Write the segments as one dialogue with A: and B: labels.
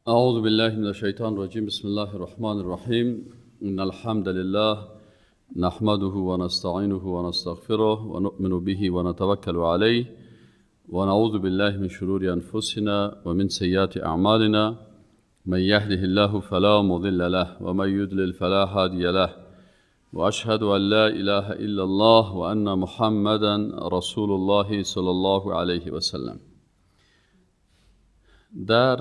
A: اعوذ بالله من الشیطان الرجیم. بسم الله الرحمن الرحیم. ان الحمد لله نحمده ونستعینه ونستغفره ونؤمن به ونتوکل علیه ونعوذ بالله من شرور انفسنا ومن سیئات اعمالنا. من يهده الله فلا مضل له ومن يضلل فلا هادي له. واشهد ان لا اله الا الله وان محمدا رسول الله صلی الله علیه وسلم. در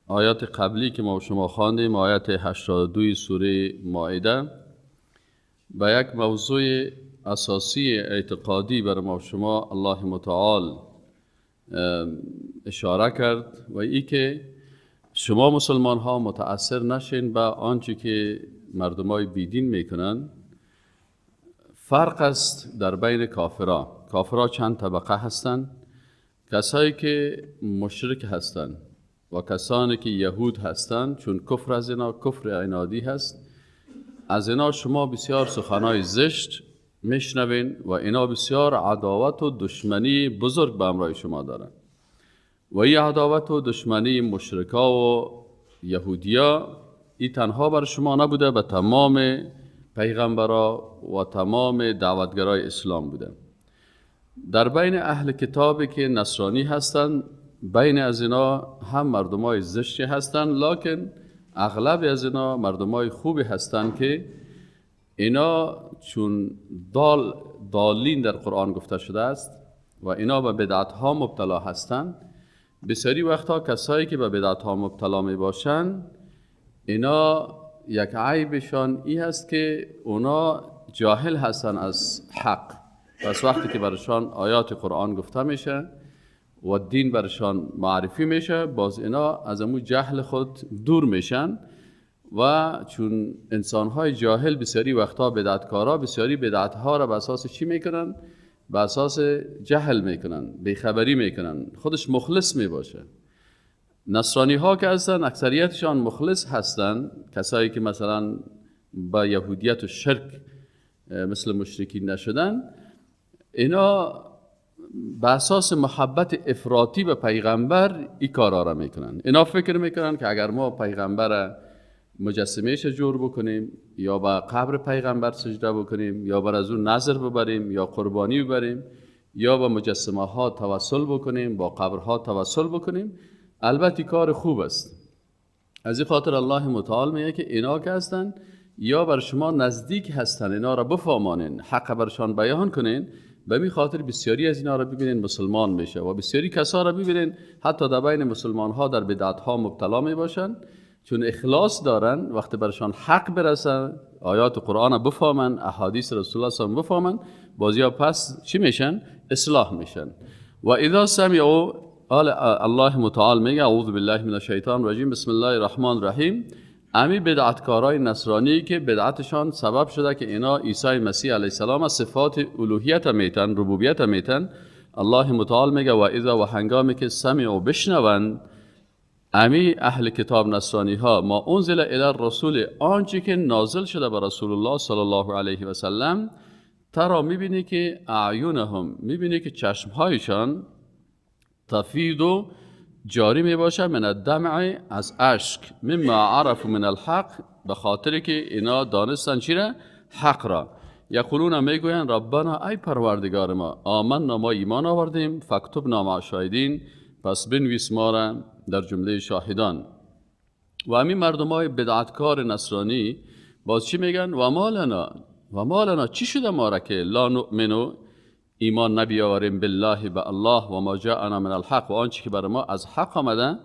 A: آیات قبلی که ما شما خواندیم، آیت 82 سوره مائده، به یک موضوع اساسی اعتقادی بر ما شما الله متعال اشاره کرد و ای که شما مسلمان ها متأثر نشین به آنچه که مردمای بیدین میکنن. فرق است در بین کافرها. کافرها چند طبقه هستند؟ کسایی که مشرک هستند و کسانی که یهود هستند، چون کفر از اینا کفر عنادی هست، از اینا شما بسیار سخنای زشت میشنوین و اینا بسیار عداوت و دشمنی بزرگ به همراه شما دارن. و این عداوت و دشمنی مشرکا و یهودیا ای تنها بر شما نبوده، به تمام پیغمبرا و تمام دعوتگرای اسلام بوده. در بین اهل کتابی که نصرانی هستند، بین از اینا هم مردمای زشتی هستند، لکن اغلب از اینا مردمای خوبی هستند که اینا چون دالین در قرآن گفته شده است و اینا به بدعت ها مبتلا هستند. بسیاری وقتها کسایی که به بدعت ها مبتلا می باشند، اینا یک عیبشان ای هست که اونا جاهل هستند از حق. پس وقتی که برشان آیات قرآن گفته میشه و دین برشان معرفی میشه، باز اینا از امو جهل خود دور میشن. و چون انسانهای جاهل بسیاری وقتها بدعتکارا بسیاری بدعتها را به اساس چی میکنن؟ به اساس جهل میکنن، بیخبری میکنن، خودش مخلص میباشه. نصرانی ها که هستن اکثریتشان مخلص هستن، کسایی که مثلا با یهودیت و شرک مثل مشرکین نشدن، اینا به اساس محبت افراطی به پیغمبر این کارا را میکنن. اینا فکر میکنن که اگر ما پیغمبر مجسمهش جور بکنیم یا به قبر پیغمبر سجده بکنیم یا بر از اون نذر ببریم یا قربانی ببریم یا با مجسمه ها توسل بکنیم، با قبرها توسل بکنیم، البته کار خوب است. از این خاطر الله متعال میگه که اینا که هستن یا بر شما نزدیک هستن، اینا را بفهمانین، حق برشان بیان کنین. به می خاطر بسیاری از اینا را ببینین مسلمان میشه و بسیاری کسا را ببینین حتی در بین مسلمان ها در بدعت ها مبتلا می باشن، چون اخلاص دارن. وقتی برشان حق برسن، آیات قرآن بفهمن، احادیث رسول الله صلی الله علیه و بفهمن، بازیا پس چی میشن؟ اصلاح میشن. و اذا سمعوا، الله متعال میگه اعوذ بالله من الشیطان الرجیم، بسم الله الرحمن الرحیم. امی بدعتکارای نصرانی که بدعتشان سبب شده که اینا عیسی مسیح علیه السلام صفات الوهیت میتن، ربوبیت میتن، الله متعال میگه و اذا، و هنگامی که سمعوا بشنوند امی اهل کتاب نصرانی ها، ما انزل الی الرسول، آنچه که نازل شده بر رسول الله صلی الله علیه و سلم، ترا میبینی که اعینهم، میبینی که چشمهایشان تفید و جاری می باشه، من الدمع، از اشک، مما عرفوا من الحق، به خاطر که اینا دانستن چی را؟ حق را. یقولون، میگوین، ربنا، ای پروردگار ما، آمنا، ما ایمان آوردیم، فاکتبنا مع الشاهدین، پس بنویس ما را در جمله شاهدان. و همین مردم های بدعتکار نصرانی باز چی میگن؟ و ما لنا، و ما لنا، چی شده ما را که لا نؤمنو، ایمان نبیاوریم، بالله، به الله، و ما جاءنا من الحق، و آنچه که بر ما از حق آمده،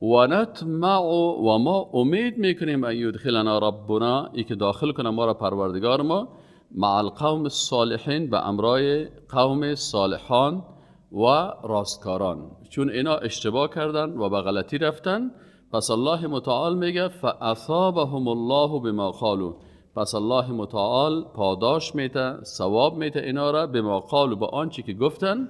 A: و نطمع، و ما امید میکنیم، ان یدخلنا ربنا، ای که داخل کنه ما را پروردگار ما، مع القوم الصالحین، به امرای قوم صالحان و راستکاران. چون اینا اشتباه کردن و به غلطی رفتن، پس الله متعال میگه فاثابهم الله بما قالوا، پس الله متعال پاداش میته، ثواب میته اینا را، بما قالوا، با آنچه که گفتن.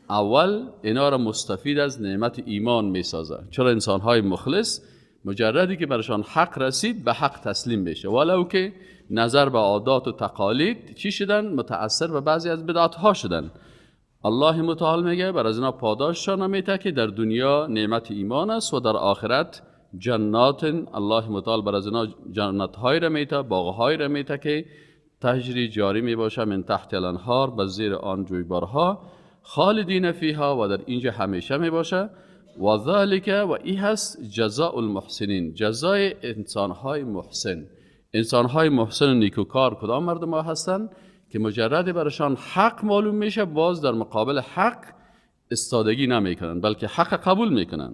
A: اول اینا را مستفید از نعمت ایمان میسازه. چرا انسانهای مخلص مجردی که برشان حق رسید به حق تسلیم میشه، ولو که نظر به عادات و تقالید چی شدن، متأثر به بعضی از بدعت ها شدن. الله متعال میگه بر از اینا پاداششان میته که در دنیا نعمت ایمان است و در آخرت جنات. الله متعال بر از اینا جنت های را میته، باغ های را میته که تجری جاری میباشه من تحت الانهار، به زیر آن جویبارها، خالدین فیها، و در اینجا همیشه میباشه. و ذالک، و ای هست جزاء المحسنین، جزای انسانهای محسن. انسانهای محسن و نیکوکار کدام مردم ها هستند؟ که مجرد برشان حق معلوم میشه، باز در مقابل حق استادگی نمیکنن، بلکه حق قبول میکنن.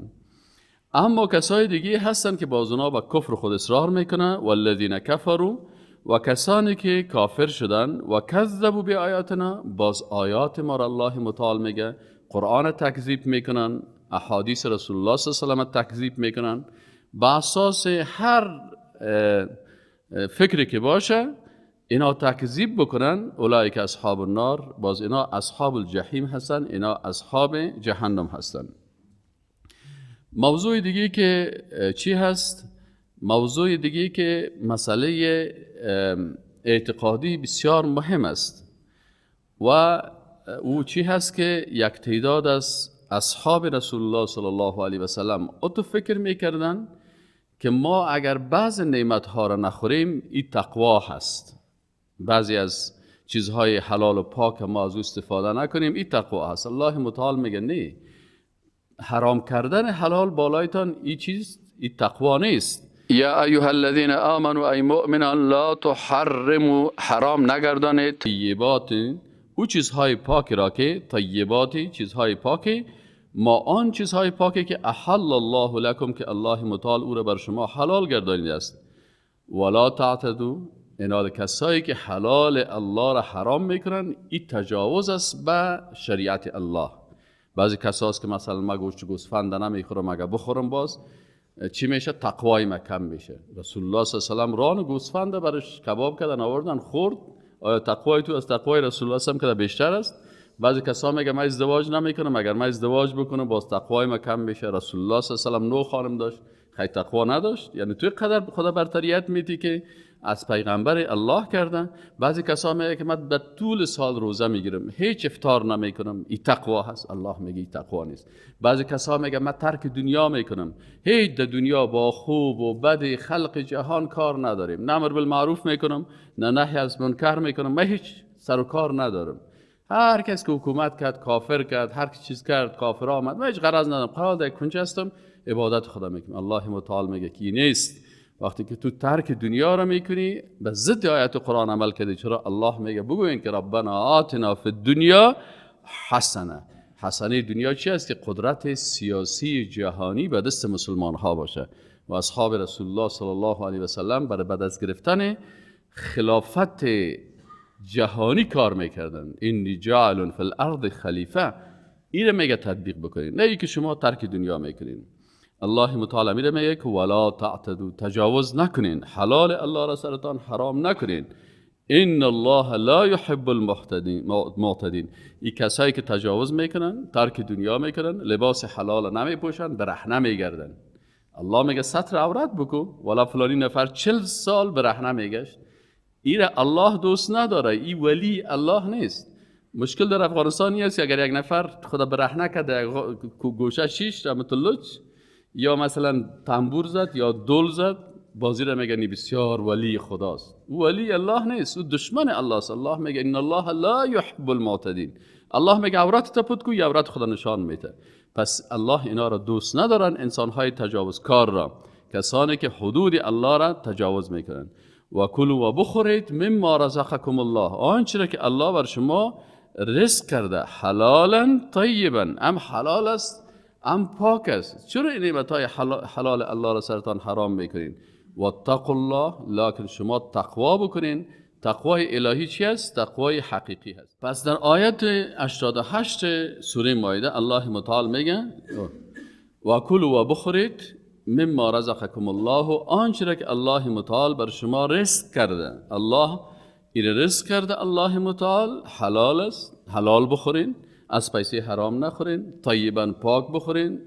A: اما کسای دیگه هستن که باز اونا با کفر خود اصرار میکنن. والذین کفروا، و کسانی که کافر شدن، و کذبوا بآیاتنا، باز آیات ما را الله متعال میگه قرآن تکذیب میکنن، احادیث رسول الله صلی الله علیه و سلم تکذیب میکنن. با اساس هر فکری که باشه اینا تکذیب بکنن، اولئک اصحاب النار، باز اینا اصحاب الجحیم هستن، اینا اصحاب جهنم هستن. موضوع دیگه که چی هست؟ موضوع دیگه که مسئله اعتقادی بسیار مهم است و او چی هست که یک تعداد از اصحاب رسول الله صلی الله علیه و سلم اتو فکر میکردن که ما اگر بعض نعمتها را نخوریم این تقوا هست، بعضی از چیزهای حلال و پاک ما از او استفاده نکنیم این تقوا هست. الله متعال میگه نه، حرام کردن حلال بالایتان این چیز، این تقوا نیست. یا ایها الذین آمنوا، ای مؤمنان، لا تحرموا، حرام نگردانید طیبات، او چیزهای پاک را که طیباتی، چیزهای پاکی، ما آن چیزهای پاکی که احل الله لکم، که الله متعال او را بر شما حلال گردانیده است. ولا تعتدوا، اینا کسایی که حلال الله را حرام میکنن این تجاوز است به شریعت الله. بعضی کساست که مثلا ما گوشت گوسفند نمیخورم، اگه بخورم باز چی میشه؟ تقوای ما کم میشه. رسول الله صلی الله علیه و سلم ران گوسفند برش کباب کردن آوردن خورد، آیا تقوای تو از تقوای رسول الله صلی الله علیه و سلم که بیشتر است؟ بعضی کسا میگه من ازدواج نمیکنم، اگر من ازدواج بکنم باز تقوای ما کم میشه. رسول الله صلی الله علیه و سلم 9 خانم داشت، خیلی تقوا نداشت. یعنی توی قدر خدا برتریت میدی که از پیغمبر الله کردن. بعضی کسا میگه که من به طول سال روزه میگیرم، هیچ افطار نمیکنم، این تقوا هست. الله میگه این تقوا نیست. بعضی کسا میگه من ترک دنیا میکنم، هیچ در دنیا با خوب و بد خلق جهان کار نداریم، نه امر بالمعروف میکنم نه نهی از منکر میکنم، من هیچ سر و کار ندارم. هر کس که حکومت کرد کافر کرد، هر چیز کرد کافر آمد، من هیچ غرض ندارم، قرار در کنج هستم عبادت خدا میکنم. الله متعال میگه که نیست. وقتی که تو ترک دنیا را میکنی به ضد آیت قرآن عمل کردی. چرا؟ الله میگه بگوین که ربنا آتنا فی الدنیا حسنه. حسنه دنیا چی است؟ که قدرت سیاسی جهانی به دست مسلمان ها باشه و اصحاب رسول الله صلی الله علیه و سلم برای بعد از گرفتن خلافت جهانی کار میکردن. انی جاعل فی الارض خلیفه، این میگه تطبیق بکنین، نه اینکه شما ترک دنیا میکنین. الله متعال میگه که ولا تعتدوا، تجاوز نکنین، حلال الله را سرتان حرام نکنین. ان الله لا يحب المعتدین. این کسایی که تجاوز میکنن، ترک دنیا میکنن، لباس حلال نمیپوشن، برهنه میگردن. الله میگه ستر عورت بکن، ولا فلانی نفر 40 سال برهنه میگشت. این الله دوست نداره، این ولی الله نیست. مشکل در افغانستان این است که اگر یک نفر خدا برهنه کرده، گوشه شیش متلوچ یا مثلا تنبور زد یا دول زد، بازی را میگن بسیار ولی خداست. او ولی الله نیست، او دشمن الله است. الله میگه ان الله لا يحب المعتدین. الله میگه عورت تا پت کو، یا عورت خدا نشان میده. پس الله اینا را دوست ندارن، انسانهای تجاوزکار را، کسانی که حدود الله را تجاوز میکنن. و کلوا و بخورید مما رزقکم الله، آنچه را که الله بر شما رزق کرده، حلالا طیبا، ام حلال است ام پاک است. چرا این نعمت‌های حلال الله را سرتان حرام میکنین؟ و اتقوا الله، لکن شما تقوا بکنین. تقوای الهی چی است؟ تقوای حقیقی هست. پس در آیت 88 سوره مائده الله متعال میگه و کلوا و بخورید مما رزقکم الله، آنچه را که الله متعال بر شما رزق کرده. الله این رزق کرده، الله متعال حلال است، حلال بخورین، از پیسه حرام نخورین، طیبا پاک بخورین،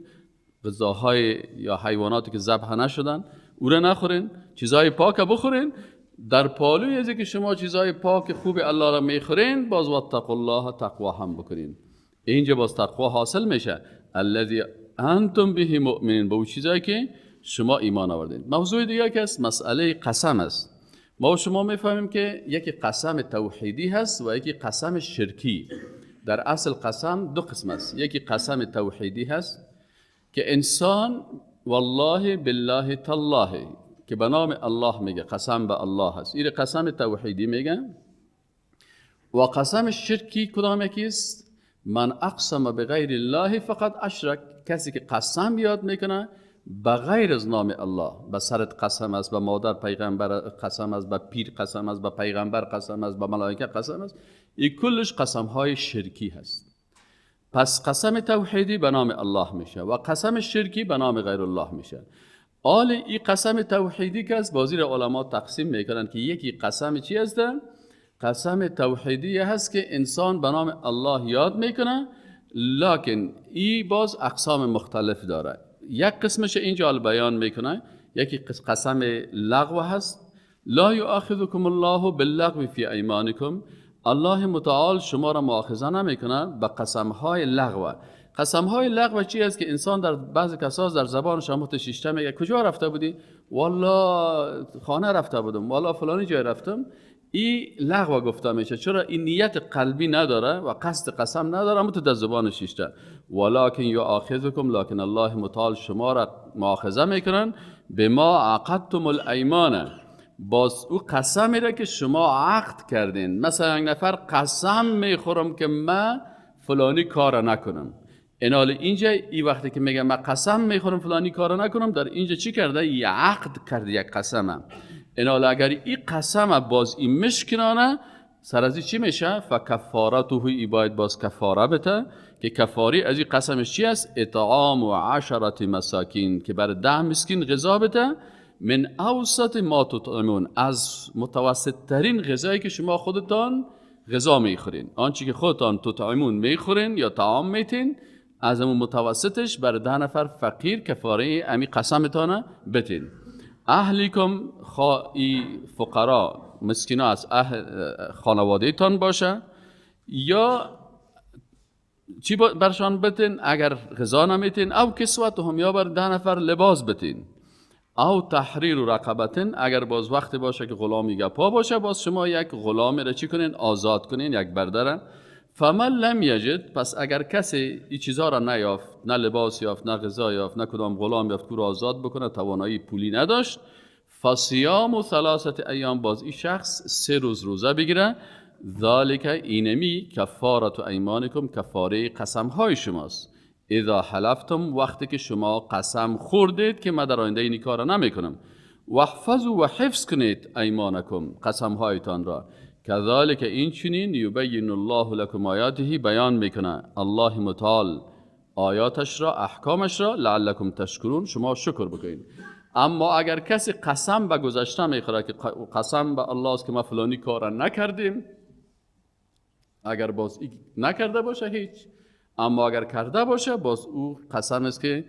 A: غذاهای یا حیواناتی که ذبح نشدن او را نخورین، چیزهای پاک بخورین. در پالوی از که شما چیزهای پاک خوب الله را میخورین، باز واتقوا الله، تقوا هم بکنین. اینجا باز تقوا حاصل میشه. الذی انتم به مؤمنین، به اون چیزایی که شما ایمان آوردین. موضوع دیگه که است مسئله قسم است. ما و شما میفهمیم که یکی قسم توحیدی هست و یکی قسم شرکی. در اصل قسم دو قسم است. یکی قسم توحیدی هست که انسان والله بالله تالله که به نام الله میگه، قسم به الله هست، این قسم توحیدی میگه. و قسم شرکی کدام یکی است؟ من اقسم بغیر الله فقط اشرک، کسی که قسم یاد میکنه بغیر از نام الله، به سرت قسم است، به مادر پیغمبر قسم است، به پیر قسم است، به پیغمبر قسم است، به ملائکه قسم است، این کلش قسم های شرکی هست. پس قسم توحیدی به نام الله میشه و قسم شرکی به نام غیر الله میشه. آل این قسم توحیدی که است بازی علما تقسیم میکنن که یکی قسم چی است؟ قسم توحیدی هست که انسان به نام الله یاد میکنه، لکن ای باز اقسام مختلف داره. یک قسمش اینجا بیان میکنه، یکی قسم لغو هست. لا یؤاخذکم الله باللغو فی ایمانکم، الله متعال شما را مؤاخذه نمیکنه به قسم های لغو. قسم های لغو چی است؟ که انسان در بعض کساس در زبانش هم شیشته میگه کجا رفته بودی؟ والا خانه رفته بودم، والا فلانی جای رفتم. این لغو گفته میشه، چرا؟ این نیت قلبی نداره و قصد قسم نداره، اما تو در زبان شیشته. ولکن یؤاخذکم، لکن الله متعال شما را مؤاخذه میکنن به ما عقدتم الایمان، باز او قسمی را که شما عقد کردین. مثلا یک نفر قسم میخورم که من فلانی کار نکنم، اینال اینجا ای وقتی که میگه من قسم میخورم فلانی کار نکنم، در اینجا چی کرده؟ یه عقد کرده، یک قسمه. اینال اگر این قسم باز این مشکنانه سر از چی میشه؟ فکفارته، ای باید باز کفاره بده که کفاری از این قسمش چی است؟ اطعام و عشرت مساکین، که بر 10 مسکین غذا بده، من اوسط ما تطعمون، از متوسط ترین غذایی که شما خودتان غذا میخورین، آنچه که خودتان تطعمون میخورین یا طعام میتین، از اون متوسطش بر 10 نفر فقیر کفاره امی قسمتانه بتین. اهلیکم، خواهی فقرا مسکینا از اهل خانواده تان باشه یا چی برشان بتین اگر غذا نمیتین، او کسوتهم، یا بر 10 نفر لباس بتین، او تحریر رقبتن، اگر باز وقتی باشه که غلامی گپا باشه، باز شما یک غلامی را چی کنین؟ آزاد کنین، یک برده. فمن لم یجد، پس اگر کسی این چیزها را نیافت، نه لباس یافت، نه غذا یافت، نه کدام غلام یافت که را آزاد بکنه، توانایی پولی نداشت، فصیام و ثلاثه ایام، باز این شخص 3 روز روزه بگیره. ذالک، اینمی کفارت ایمانکم، کفاره قسم های شماست. اذا حلفتم، وقتی که شما قسم خوردید که من در آینده این کار نمیکنم. واحفظوا و حفظ کنید ایمانکم، قسم هایتان را. کذالک، این چنین، یبین الله لکم آیاته، بیان میکنه الله متعال آیاتش را، احکامش را، لعلکم تشکرون، شما شکر بکنید. اما اگر کسی قسم به گذشته میخوره که قسم به الله است که ما فلانی کار نکردیم، اگر باز نکرده باشه هیچ، اما اگر کرده باشه باز او قسم است که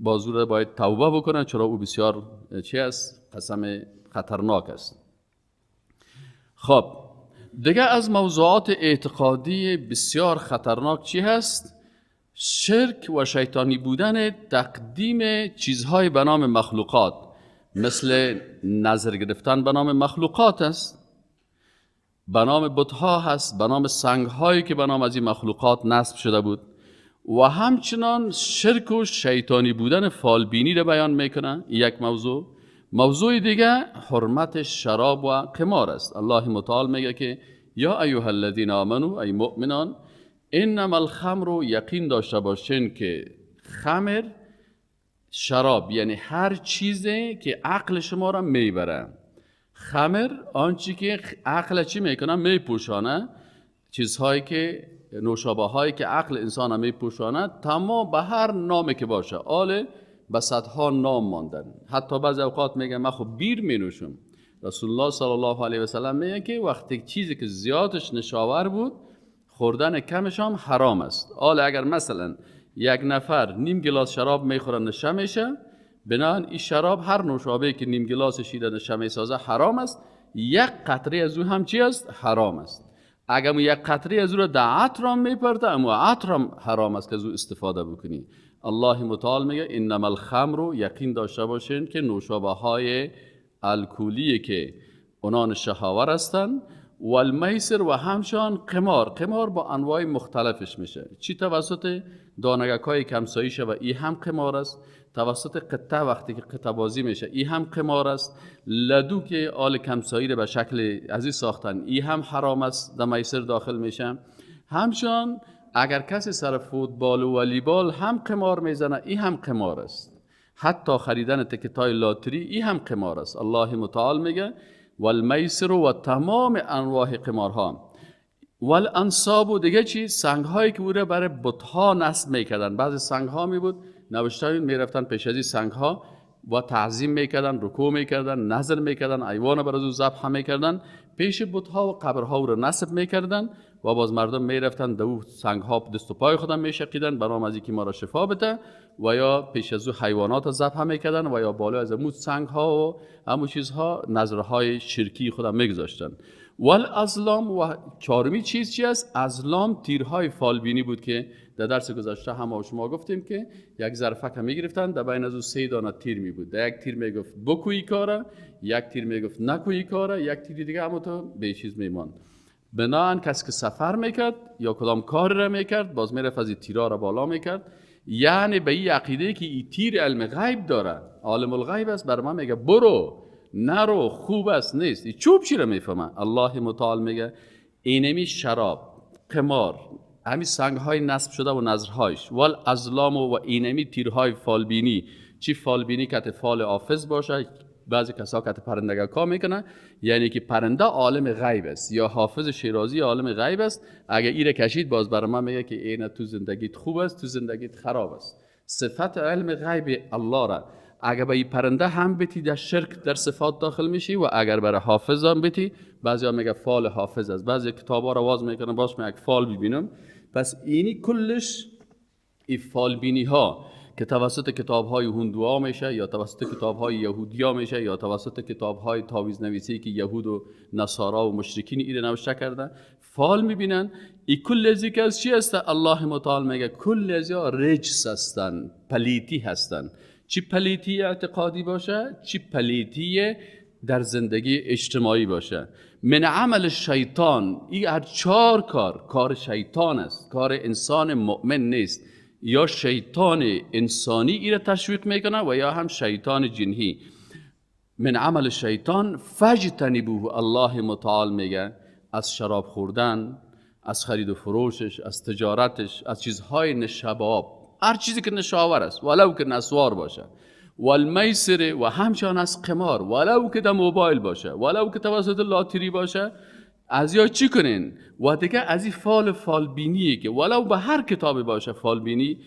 A: باز او را باید توبه بکنه، چرا او بسیار چی است؟ قسم خطرناک است. خب دیگه از موضوعات اعتقادی بسیار خطرناک چی هست؟ شرک و شیطانی بودن تقدیم چیزهای به نام مخلوقات، مثل نظر گرفتن به نام مخلوقات است، به نام بتها هست، به نام سنگهایی که به نام از این مخلوقات نصب شده بود، و همچنان شرک و شیطانی بودن فالبینی را بیان میکنه. یک موضوع. موضوع دیگه حرمت شراب و قمار است. الله متعال میگه که یا ایها الذین آمنو، ای مؤمنان، انما الخمر، یقین داشته باشین که خمر، شراب، یعنی هر چیزی که عقل شما را میبره. خمر آنچه که عقل چی میکنه؟ میپوشانه، چیزهایی که نوشابه هایی که عقل انسان میپوشانه، تمام به هر نامی که باشه، آله به صدها نام ماندن. حتی بعضی اوقات میگن من خب بیر مینوشم. رسول الله صلی الله علیه و سلم میگه که وقتی چیزی که زیادش نشاور بود، خوردن کمش هم حرام است. آله اگر مثلا یک نفر نیم گلاس شراب میخوره نشه میشه، بنابراین این شراب هر نوشابه که نیم گلاس شیره نشه میسازه حرام است، یک قطره از او هم چی است؟ حرام است. اگر یک قطره از او را در عطر هم میپرده، اما عطر هم حرام است که از او استفاده بکنی. الله متعال میگه انما الخمر، یقین داشته باشین که نوشابه های الکلی که اونا نشه‌آور هستند، والمیسر و همچنان قمار. قمار با انواع مختلفش میشه، چی توسط دانگک های کمسایی شه و ای هم قمار است، توسط قطعه وقتی که قطعه بازی میشه ای هم قمار است، لدو که آل کمسایی رو به شکل ازی ساختن ای هم حرام است، در میسر داخل میشه. همچنان اگر کسی سر فوتبال و والیبال هم قمار میزنه ای هم قمار است، حتی خریدن تکتای لاتری ای هم قمار است. الله متعال میگه والمیسر و تمام انواع قمارها، والانصاب و دیگه چی، سنگ هایی که او را برای بتها نصب میکردن. بعضی سنگ ها می بود نوشته میرفتن پیش از این سنگ ها و تعظیم میکردن، رکوع میکردن، نذر میکردن، ایوان بر از او ذبح میکردن، پیش بتها و قبرها او را نصب میکردن و باز مردم میرفتن دو سنگ ها دست و پای خودم میشقیدن برام از اینکه ما را شفا بده، و یا پیش از او حیوانات ذبح میکردن و یا بالا از امو سنگ ها و همو چیزها نظرهای شرکی خودم میگذاشتن. والازلام و چهارمی چیز چی است؟ ازلام تیرهای فالبینی بود که در درس گذشته هم شما گفتیم که یک ظرفک میگرفتن، در بین از او 3 دانه تیر می بود، در یک تیر میگفت بکوی کاره، یک تیر میگفت نکوی کاره، یک تیر دیگه هم تو به چیز میماند. بناهن کسی که سفر میکرد یا کدام کار را میکرد باز میرفت از این تیرا را بالا میکرد، یعنی به این عقیده که این تیر علم غیب داره، عالم الغیب است، بر من میگه برو نرو خوب است نیست، این چوب چی را میفهمه؟ الله متعال میگه اینمی شراب، قمار، همین سنگ های نصب شده و نظرهایش، والازلام و اینمی تیرهای فالبینی، چی فالبینی که فال حافظ باشه، بعضی کسا که پرندگا کا میکنه، یعنی که پرنده عالم غیب است یا حافظ شیرازی عالم غیب است، اگه ایره کشید باز بر من میگه که اینه تو زندگیت خوب است، تو زندگیت خراب است. صفت علم غیب الله را اگر به این پرنده هم بتی در شرک در صفات داخل میشی، و اگر برای حافظ هم بتی، بعضی ها میگه فال حافظ است، بعضی کتابا را واز میکنن باش من یک فال ببینم. پس اینی کلش این فالبینی ها که توسط کتاب های هندوها میشه یا توسط کتاب های یهودیا میشه یا توسط کتاب های تعویذ نویسی که یهود و نصارا و مشرکین ایره نوشته کردن، فال میبینن، این کل ازی که از چی هست؟ الله متعال میگه کل ازی ها رجس هستن، پلیتی هستن، چی پلیتی اعتقادی باشه، چی پلیتی در زندگی اجتماعی باشه. من عمل شیطان، این هر 4 کار کار شیطان است، کار انسان مؤمن نیست. یا شیطان انسانی ای را تشویق میکنه و یا هم شیطان جنهی. من عمل شیطان فاجتنبوه، الله متعال میگه از شراب خوردن، از خرید و فروشش، از تجارتش، از چیزهای نشباب، هر چیزی که نشاور است ولو که نسوار باشه، والمیسر و همچنان از قمار ولو که در موبایل باشه، ولو که توسط لاتری باشه، از یا چی کنین؟ و دیگه از این فال فالبینیه که ولو به هر کتابی باشه فالبینی،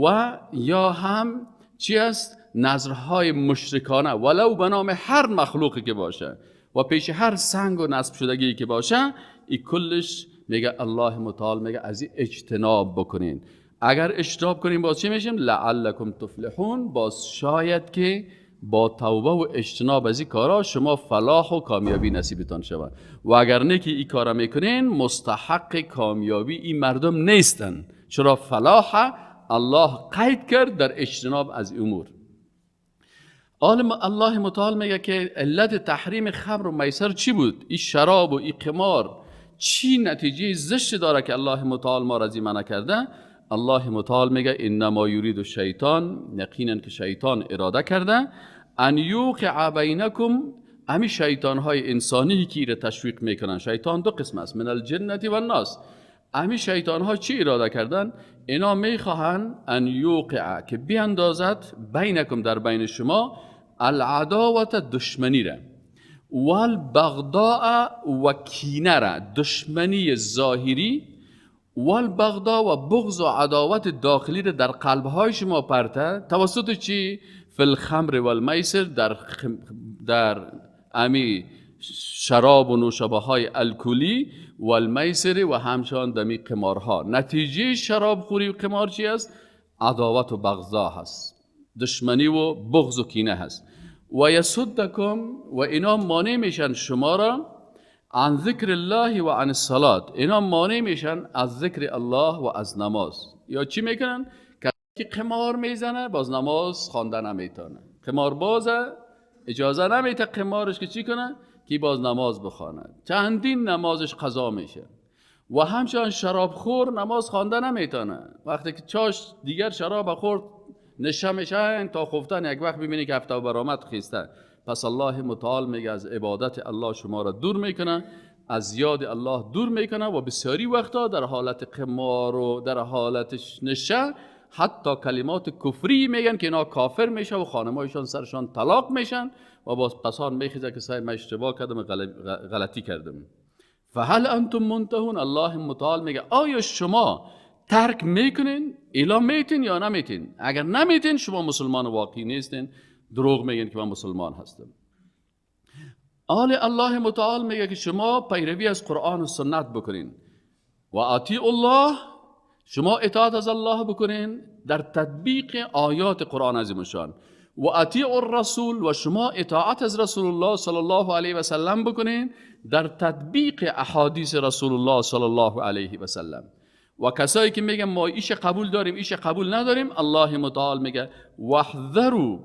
A: و یا هم چی است؟ نظرهای مشرکانه ولو به نام هر مخلوقی که باشه و پیش هر سنگ و نصب شدگی که باشه، این کلش میگه الله متعال میگه از این اجتناب بکنین. اگر اجتناب کنیم باز چی میشیم؟ لعلکم تفلحون، باز شاید که با توبه و اجتناب از این کارا شما فلاح و کامیابی نصیبتان شود، و اگر نه که این کارا میکنین مستحق کامیابی این مردم نیستن. چرا فلاح الله قید کرد در اجتناب از امور. الله متعال میگه که علت تحریم خمر و میسر چی بود؟ این شراب و این قمار چی نتیجه زشت داره که الله متعال ما را از این منع کرده؟ الله متعال میگه انما یرید الشیطان، یقینا که شیطان اراده کرده، ان یوقع بینکم، همین شیطان های انسانی که ایره تشویق میکنن. شیطان دو قسم است، من الجنة و الناس. همین شیطان ها چی اراده کردن؟ اینا میخواهن ان یوقع، که بیاندازد، بینکم در بین شما، العداوت دشمنی را، والبغضاء و کینه را، دشمنی ظاهری، والبغضاء و بغض و عداوت داخلی را در قلبهای شما پرته، توسط چی؟ فی الخمر والمیسر، در امی شراب و نوشابه های الکلی، والمیسر و همچنان دمی قمارها. نتیجه شراب خوری و قمار چی است؟ عداوت و بغضا هست، دشمنی و بغض و کینه هست. و یصدکم، و اینا مانع میشن شما را، عن ذکر الله و عن الصلاة، اینا مانع میشن از ذکر الله و از نماز. یا چی میکنن؟ که قمار میزنه باز نماز خوانده نمیتونه، قمار بازه اجازه نمیته قمارش که چی کنه؟ که باز نماز بخوانه، چندین نمازش قضا میشه. و همچنان شراب خور نماز خوانده نمیتونه، وقتی که چاش دیگر شراب خورد نشه میشه تا خفتن، یک وقت ببینی که هفته برآمد خیسته. پس الله متعال میگه از عبادت الله شما را دور میکنه، از یاد الله دور میکنه و بسیاری وقتا در حالت قمار و در حالت نشه حتی کلمات کفری میگن که اینا کافر میشه و خانمایشان سرشان طلاق میشن و باز پسان میخیزه که سعی من اشتباه کردم، غلطی کردم. فهل انتم منتهون، الله متعال میگه آیا شما ترک میکنین، اعلام میتین یا نمیتین؟ اگر نمیتین شما مسلمان واقعی نیستین، دروغ میگن که من مسلمان هستم. آل الله متعال میگه که شما پیروی از قرآن و سنت بکنین و اطیع الله، شما اطاعت از الله بکنین در تطبیق آیات قرآن عظیم الشان، و اطیع الرسول، و شما اطاعت از رسول الله صلی الله علیه و سلم بکنین در تطبیق احادیث رسول الله صلی الله علیه و سلم. و کسایی که میگن ما ایش قبول داریم ایش قبول نداریم، الله متعال میگه واحذروا،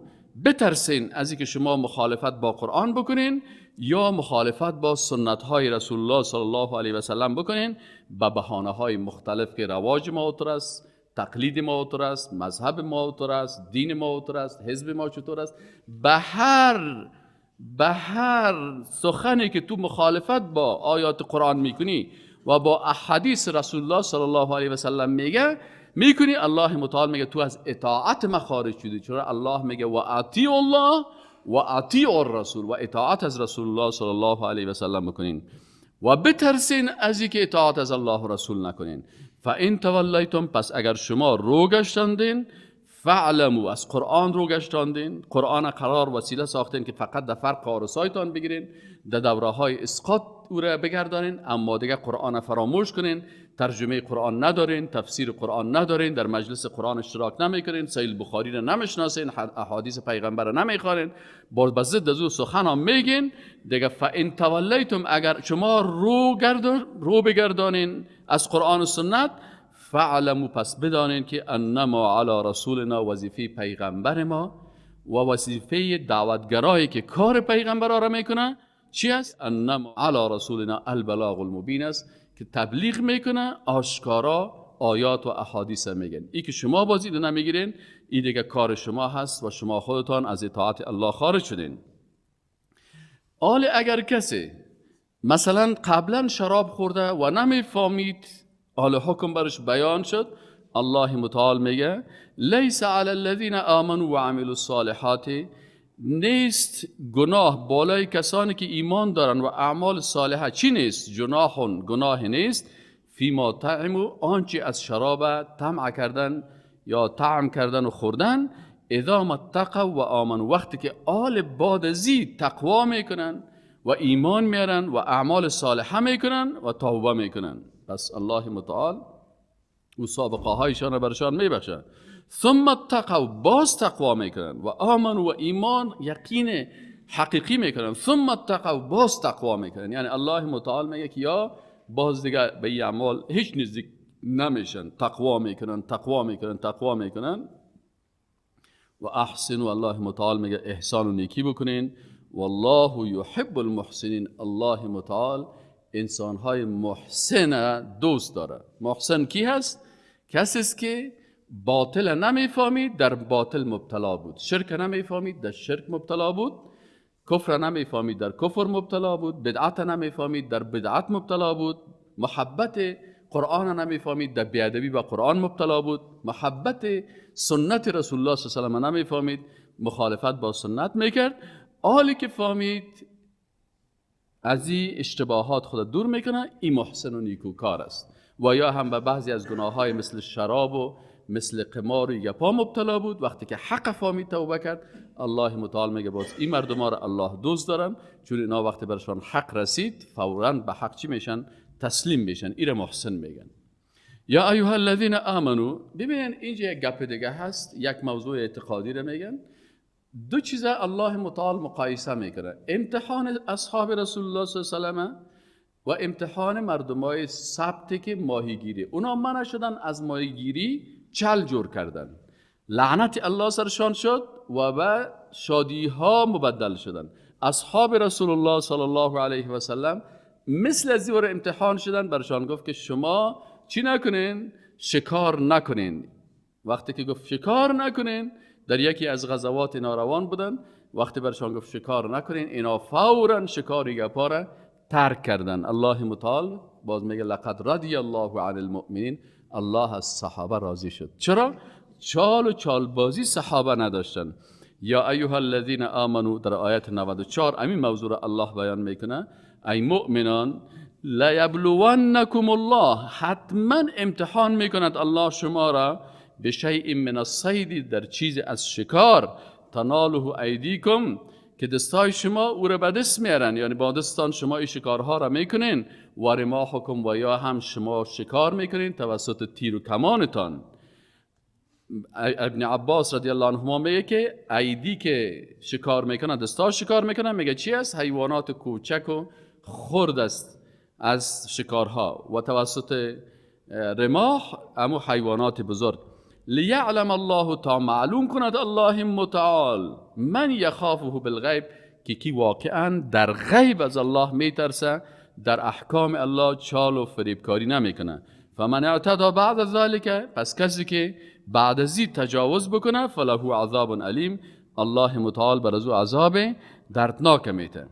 A: بترسین از اینکه شما مخالفت با قرآن بکنین یا مخالفت با سنت های رسول الله صلی الله علیه و سلم بکنین به بهانه های مختلف که رواج ما است، تقلید ما است، مذهب ما است، دین ما است، حزب ما چطور است. به هر سخنی که تو مخالفت با آیات قرآن میکنی و با احادیث رسول الله صلی الله علیه و سلم میگه میکنی، الله متعال میگه تو از اطاعت ما خارج شدی. چرا الله میگه و اطیع الله و اطیع الرسول، و اطاعت از رسول الله صلی الله علیه و سلم بکنین و بترسین از اینکه اطاعت از الله و رسول نکنین. فان تولیتم، پس اگر شما رو گشتاندین، فعلموا، از قرآن رو گشتاندین، قرآن قرار وسیله ساختین که فقط در فرق آرسایتان بگیرین، در دوره های اسقاط او را بگردانین، اما دیگه قرآن فراموش کنین، ترجمه قرآن ندارین، تفسیر قرآن ندارین، در مجلس قرآن اشتراک نمیکنین، صحیح بخاری را نمیشناسین، احادیث پیغمبر را نمیخوانین، باز به ضد از او سخن هم میگین دیگه. فان تولیتم، اگر شما رو بگردانین از قرآن و سنت، فعلموا، پس بدانین که انما علی رسولنا، وظیفه پیغمبر ما و وظیفه دعوتگرایی که کار پیغمبر را میکنه چی است؟ انما علی رسولنا البلاغ المبین است که تبلیغ میکنه، آشکارا آیات و احادیث میگن. ای که شما بازی نمیگیرین، ای دیگه کار شما هست و شما خودتان از اطاعت الله خارج شدین. آل اگر کسی مثلا قبلا شراب خورده و نمیفهمید، آل حکم برش بیان شد، الله متعال میگه لیس علی الذین آمنوا و عملوا الصالحات، نیست گناه بالای کسانی که ایمان دارن و اعمال صالحه. چی نیست؟ جناح، گناه نیست، فیما طعموا، آنچه از شراب طمع کردن یا طعم کردن و خوردن، اذا ما اتقوا و آمنوا، وقتی که آل بادزی تقوا میکنن و ایمان میارن و اعمال صالحه میکنن و توبه میکنن، پس الله متعال او سابقه هایشان را برشان میبخشه. ثم اتقوا، باز تقوا میکنن و آمنوا و ایمان یقین حقیقی میکنن، ثم اتقوا، باز تقوا میکنن. یعنی الله متعال میگه که یا باز دیگه به این اعمال هیچ نزدیک نمیشن، تقوا میکنن، تقوا میکنن، تقوا میکنن. و احسنوا، الله متعال میگه احسان و نیکی بکنین. والله یحب المحسنین، الله متعال انسانهای محسن دوست داره. محسن کی هست؟ کسی است که باطل نمیفهمید در باطل مبتلا بود، شرک نمیفهمید در شرک مبتلا بود، کفر نمیفهمید در کفر مبتلا بود، بدعت نمیفهمید در بدعت مبتلا بود، محبت قرآن نمیفهمید در بیادبی با قرآن مبتلا بود، محبت سنت رسول الله صلی الله علیه و آله نمیفهمید، مخالفت با سنت میکرد. حالی که فهمید از این اشتباهات خود دور میکنه، این محسن و نیکوکار است. و یا هم به بعضی از گناههای مثل شراب و مثل قمار و گپا مبتلا بود، وقتی که حق فهمید توبه کرد، الله متعال میگه باز این مردم را الله دوست دارم، چون اینا وقتی برشان حق رسید فوراً به حق چی میشن؟ تسلیم میشن. ایره محسن میگن. یا ایها الذین آمنو، ببینن اینجا یک گپ دیگه هست، یک موضوع اعتقادی رو میگن. دو چیز الله متعال مقایسه میکنه، امتحان اصحاب رسول الله صلی الله علیه و سلم و امتحان مردمای سبتی که ماهیگیری، اونا منع شدن از ماهیگیری، چل جور کردن، لعنت الله سرشان شد و به شادی ها مبدل شدن. اصحاب رسول الله صلی الله علیه و سلم مثل از این امتحان شدن، برشان گفت که شما چی نکنین؟ شکار نکنین. وقتی که گفت شکار نکنین، در یکی از غزوات ناروان بودن، وقتی برشان گفت شکار نکنین، اینا فورا شکاری گپا را ترک کردن. الله متعال باز میگه لقد رضی الله عن المؤمنین، الله از صحابه راضی شد. چرا؟ چال و چال بازی صحابه نداشتن. یا ایها الذین آمنو، در آیت 94 همین موضوع را الله بیان میکنه. ای مؤمنان، لیبلونکم الله، حتما امتحان میکند الله شما را، بشیء من الصید، در چیز از شکار، تناله ایدیکم، که دستای شما او را به دست میارن، یعنی با دستان شما این شکارها را میکنین، و رماحکم، و یا هم شما شکار میکنین توسط تیر و کمانتان. ابن عباس رضی الله عنهما میگه که ایدی که شکار میکنن، دستا شکار میکنن، میگه چی است؟ حیوانات کوچک و خرد است از شکارها، و توسط رماح امو حیوانات بزرگ. لیعلم الله، تا معلوم کند الله متعال، من یخافه بالغیب، که کی واقعا در غیب از الله میترسه، در احکام الله چال و فریبکاری نمیکنه. فمن اعتدى بعد ذلك، پس کسی که بعد از این تجاوز بکنه، فله عذاب علیم، الله متعال بر از او عذاب دردناک میته.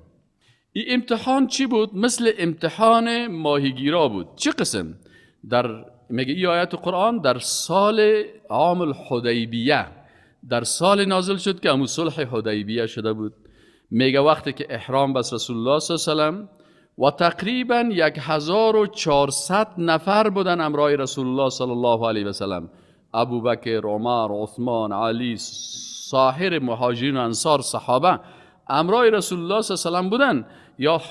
A: این امتحان چی بود؟ مثل امتحان ماهیگیرا بود. چه قسم؟ در میگه این آیت قرآن در سال عام الحدیبیه، در سال نازل شد که همون صلح حدیبیه شده بود. میگه وقتی که احرام بس رسول الله صلی الله علیه و سلم و تقریبا 1400 نفر بودن امرای رسول الله صلی الله علیه و سلم، ابوبکر، عمر، عثمان، علی، ساحر مهاجرین و انصار، صحابه امرای رسول الله صلی الله علیه و سلم بودن. یا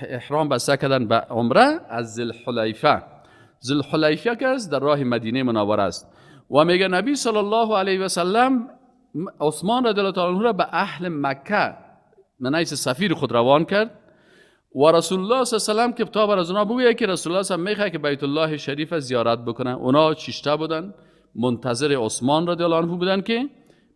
A: احرام بسته کردن به عمره از ذوالحلیفه. ذوالحلیفه که است در راه مدینه منوره است. و میگه نبی صلی الله علیه و سلم عثمان رضی الله تعالی عنه را به اهل مکه من حیث سفیر خود روان کرد، و رسول الله صلی الله علیه و سلم که تا بر از اونا بگویه که رسول الله صلی الله علیه و سلم میخواد که بیت الله شریف زیارت بکنه. اونا چیشته بودن، منتظر عثمان رضی الله عنه بودن که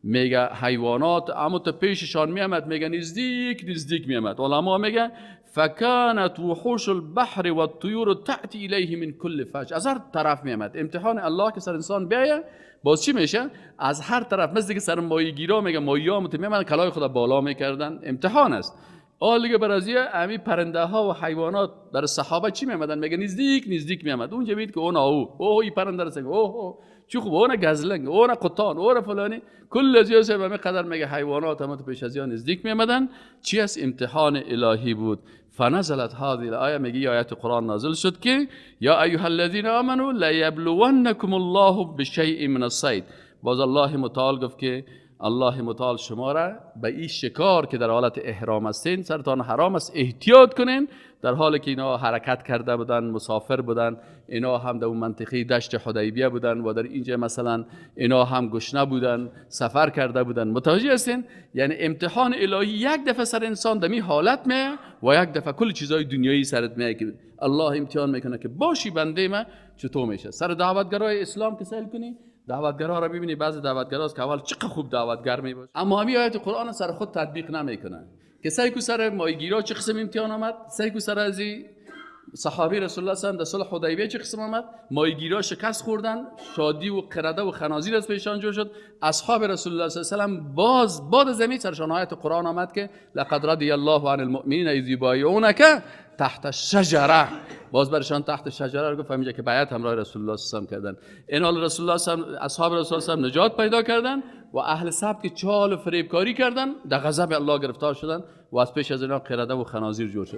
A: میگه حیوانات اما تا پیششان میامد، میگه نزدیک نزدیک میامد. علما میگه فکانت وحوش البحر والطیور تأتی الیه من کل فج، از هر طرف میامد. امتحان الله که سر انسان بیایه باز چی میشه؟ از هر طرف، مثل که سر ماهیگیرا میگه ماهی‌ها میامدن کلای خود بالا میکردن، امتحان است. آل دیگه برازیه امی پرنده ها و حیوانات در صحابه چی میامدن؟ میگه نزدیک نزدیک میامد. اونجا بید که اون او این پرنده رسنگ، اوه چی خوب، اون گزلنگ، اون قطان، اون فلانی، کل از یه به قدر میگه حیوانات هم تو پیش از نزدیک میامدن. چی از امتحان الهی بود. فنزلت هذه الآیه، میگه آیت قرآن نازل شد که یا ایها الذین آمنوا لیبلونکم الله بشیء من الصید. باز الله متعال گفت که الله متعال شما را به این شکار که در حالت احرام هستین، سرتان حرام است، احتیاط کنین. در حالی که اینا حرکت کرده بودن، مسافر بودن، اینا هم در اون منطقه دشت حدیبیه بودن و در اینجا مثلا اینا هم گشنه بودن، سفر کرده بودن. متوجه هستین؟ یعنی امتحان الهی یک دفعه سر انسان دمی حالت میه و یک دفعه کل چیزای دنیایی سرت میه که الله امتحان میکنه که باشی بنده من چطور میشه. سر دعوتگرای اسلام که سیل کنی، دعوتگرها را ببینی، بعضی دعوتگرها که اول چقدر خوب دعوتگر میباشه، اما همین آیت قرآن سر خود تطبیق نمیکنن که سعی کو سر ماهیگیرا چه قسم امتحان آمد، سعی کو سر از صحابی رسول الله صلی الله علیه و در صلح حدیبیه چه قسم آمد، ماهیگیرا شکست خوردن، شادی و قرده و خنازیر از پیشان جور شد. اصحاب رسول الله صلی الله علیه و سلم باز بعد از همین سرشان آیت قرآن آمد که لقد رضی الله عن المؤمنین اذ یبایعونک تحت الشجره. باز برشان تحت شجره رو گفت، همینجا که بیعت همراه رسول الله صلی الله علیه و سلم کردن. این رسول الله صلی الله علیه و اصحاب رسول الله صلی الله علیه و نجات پیدا کردن و اهل سبت که چال و فریبکاری کردن در غضب الله گرفتار شدن و از پیش از اینا قرده و خنازیر جور شد.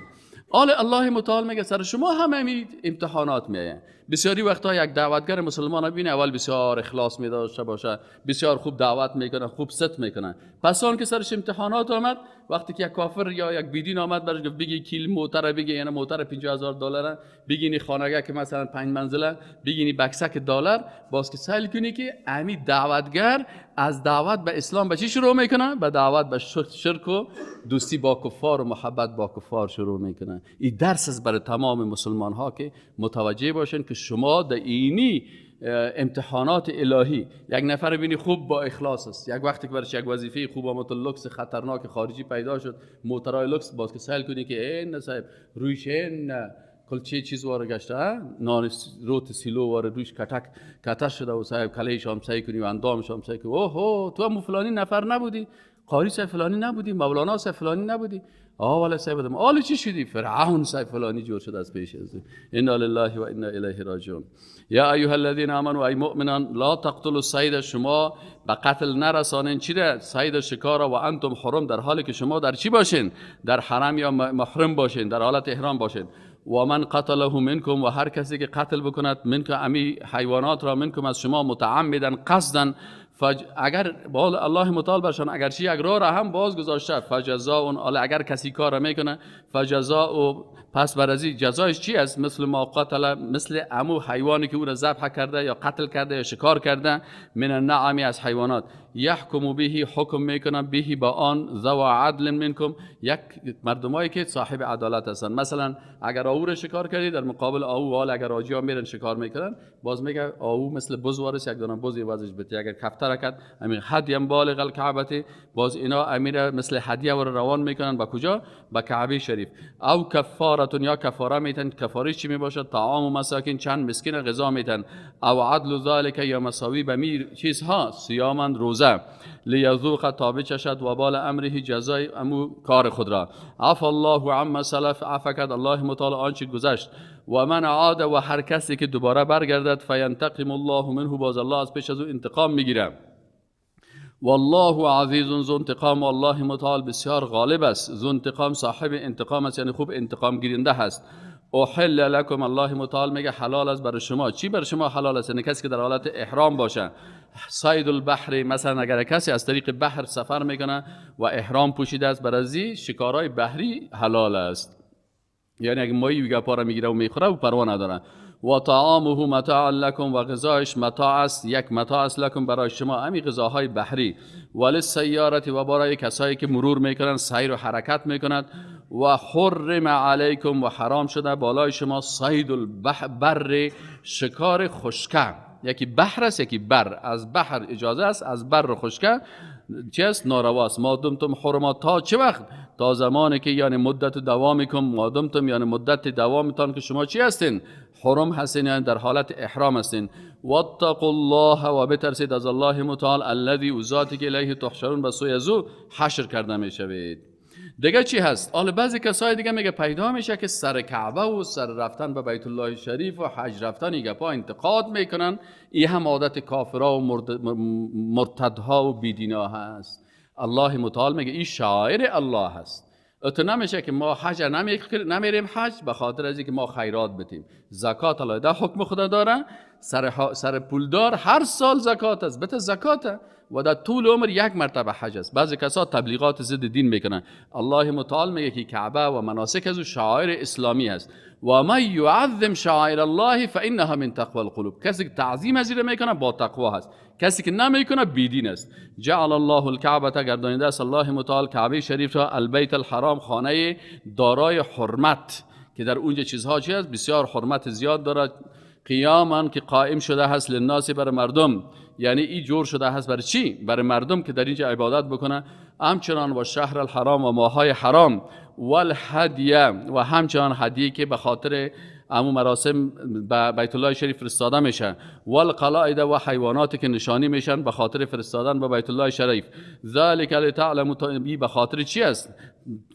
A: آل الله متعال میگه سر شما هم همین امتحانات میایه. بسیاری وقتا یک دعوتگر مسلمان ببینه اول بسیار اخلاص می داشته باشه، بسیار خوب دعوت میکنه، خوب ست میکنه، پس آن که سرش امتحانات آمد، وقتی که یک کافر یا یک بیدین آمد برش گفت بگی کیل موتر بگی، یعنی موتر 50000 دلار، بگینی خانگه که مثلا 5 منزله، بگینی بکسک دلار، باز که سیل کنی که امی دعوتگر از دعوت به اسلام به چی شروع میکنه؟ به دعوت به شرک و دوستی با کفار و محبت با کفار شروع میکنه. این درس است برای تمام مسلمان ها که متوجه باشن که شما در اینی امتحانات الهی، یک نفر بینی خوب با اخلاص است، یک وقتی که برش یک وظیفه خوب آمد لوکس خطرناک خارجی پیدا شد، موترای لوکس، باز که سیل کنی که این صاحب رویش این کلچه چیز واره گشته، نان روت سیلو واره رویش کتک کتش شده و صاحب کلیش هم سعی کنی و اندامش هم سعی کنی، اوه تو هم فلانی نفر نبودی، قاری صاحب فلانی نبودی، مولانا صاحب فلانی نبودی، آه والا صاحب بودم، آل چی شدی؟ فرعون صاحب فلانی جور شد از پیش از. انا لله و انا الیه راجعون. یا ایها الذین آمنوا، ای مؤمنان، لا تقتلوا الصید، شما به قتل نرسانین چی را؟ صید شکار، و انتم حرم، در حالی که شما در چی باشین؟ در حرم یا محرم باشین، در حالت احرام باشین. و من قتله منکم، و هر کسی که قتل بکند، منکم امی حیوانات را، منکم از شما، متعمدا قصدا، اگر با الله متعال برشان اگر چی یک راه را هم باز گذاشته، فجزاء، اگر کسی کار میکنه فجزاء، پس بر از جزایش چی است؟ مثل ما قتل، مثل امو حیوانی که او را ذبح کرده یا قتل کرده یا شکار کرده، من النعم از حیوانات، یحکم به، حکم میکنن، به با آن، ذو عدل منکم، یک مردمایی که صاحب عدالت هستن. مثلا اگر آهو را شکار کردی، در مقابل آهو، حال اگر آجی میرن شکار میکنن، باز میگه آهو مثل بز وارث، یک دانه بز وزش بده. اگر کفتر کرد، امیر هدیه بالغ الکعبه، باز اینا امیر مثل هدیه ور روان میکنن با کجا؟ با کعبه شریف. او کفاره یا کفاره میتن، کفاره چی میباشد؟ طعام و مساکین، چند مسکین غذا میتن. او عدل ذلک یا مساوی به میر چیزها، صیاما روزه، لیذوق تا بچشد وبال امره، جزای امو کار خود را. عفا الله عما سلف، عفا کرد الله متعال آنچه گذشت. و من عاد، و هر کسی که دوباره برگردد، فینتقم الله منه، باز الله از پیش از او انتقام میگیره. والله عزیز ذو انتقام، والله متعال بسیار غالب است، ذو انتقام صاحب انتقام است، یعنی خوب انتقام گیرنده هست. احل لکم، الله متعال میگه حلال است برای شما. چی برای شما حلال است؟ یعنی کسی که در حالت احرام باشه، صید البحر، مثلا اگر کسی از طریق بحر سفر میکنه و احرام پوشیده است، برای شکارهای بحری حلال است، یعنی اگه ماهی گپا را میگیره و میخوره و پروا نداره. و طعامه متاع لکم، و غذایش متاع است، یک متاع است لکم برای شما، امی غذاهای بحری. وللسیارة، و برای کسایی که مرور میکنن، سیر و حرکت میکنند. و حرم علیکم، و حرام شده بالای شما صید البر، شکار خشکه. یکی بحر است یکی بر، از بحر اجازه است، از بر خشکه چی است؟ ناروا است. ما دمتم حرما، تا چه وقت؟ تا زمانی که یعنی مدت دوامیکم، ما دمتم یعنی مدت دوامتان که شما چی هستین؟ حرم هستین، یعنی در حالت احرام هستین. واتقوا الله، و بترسید از الله متعال، الذی، او ذاتی که الیه تحشرون، به سوی از او حشر کرده میشوید. دیگه چی هست؟ حالا بعضی کسای دیگه میگه پیدا میشه که سر کعبه و سر رفتن به بیت الله شریف و حج رفتن این گپا انتقاد میکنن. این هم عادت کافرها و مرتدها و بیدینا هست. الله متعال میگه این شعائر الله هست. اتو نمیشه که ما حج نمیریم حج به خاطر از اینکه ما خیرات بدیم. زکات الله ده حکم خدا داره، سر پولدار هر سال زکات است، بته زکات، و در طول عمر یک مرتبه حج است. بعضی کسا تبلیغات ضد دین میکنن. الله متعال میگه که کعبه و مناسک از او شعائر اسلامی است. و من یعظم شعائر الله فانها من تقوى القلوب. کسی که تعظیم از این میکنه با تقوا هست، کسی که نمیکنه بیدین است. جعل الله الکعبه، گردانیده است الله متعال کعبه شریف را، البیت الحرام، خانه دارای حرمت، که در اونجا چیزها چی است؟ بسیار حرمت زیاد دارد. قیاما، که قائم شده هست، للناس، بر مردم، یعنی ای جور شده هست برای چی؟ برای مردم که در اینجا عبادت بکنه. همچنان و شهر الحرام، و ماهای حرام، والهدیه، و همچنان هدیه که به خاطر امو مراسم به بیت الله شریف فرستاده میشه، والقلائد، و حیواناتی که نشانی میشن به خاطر فرستادن به بیت الله شریف. ذلک لتعلموا، به خاطر چی است؟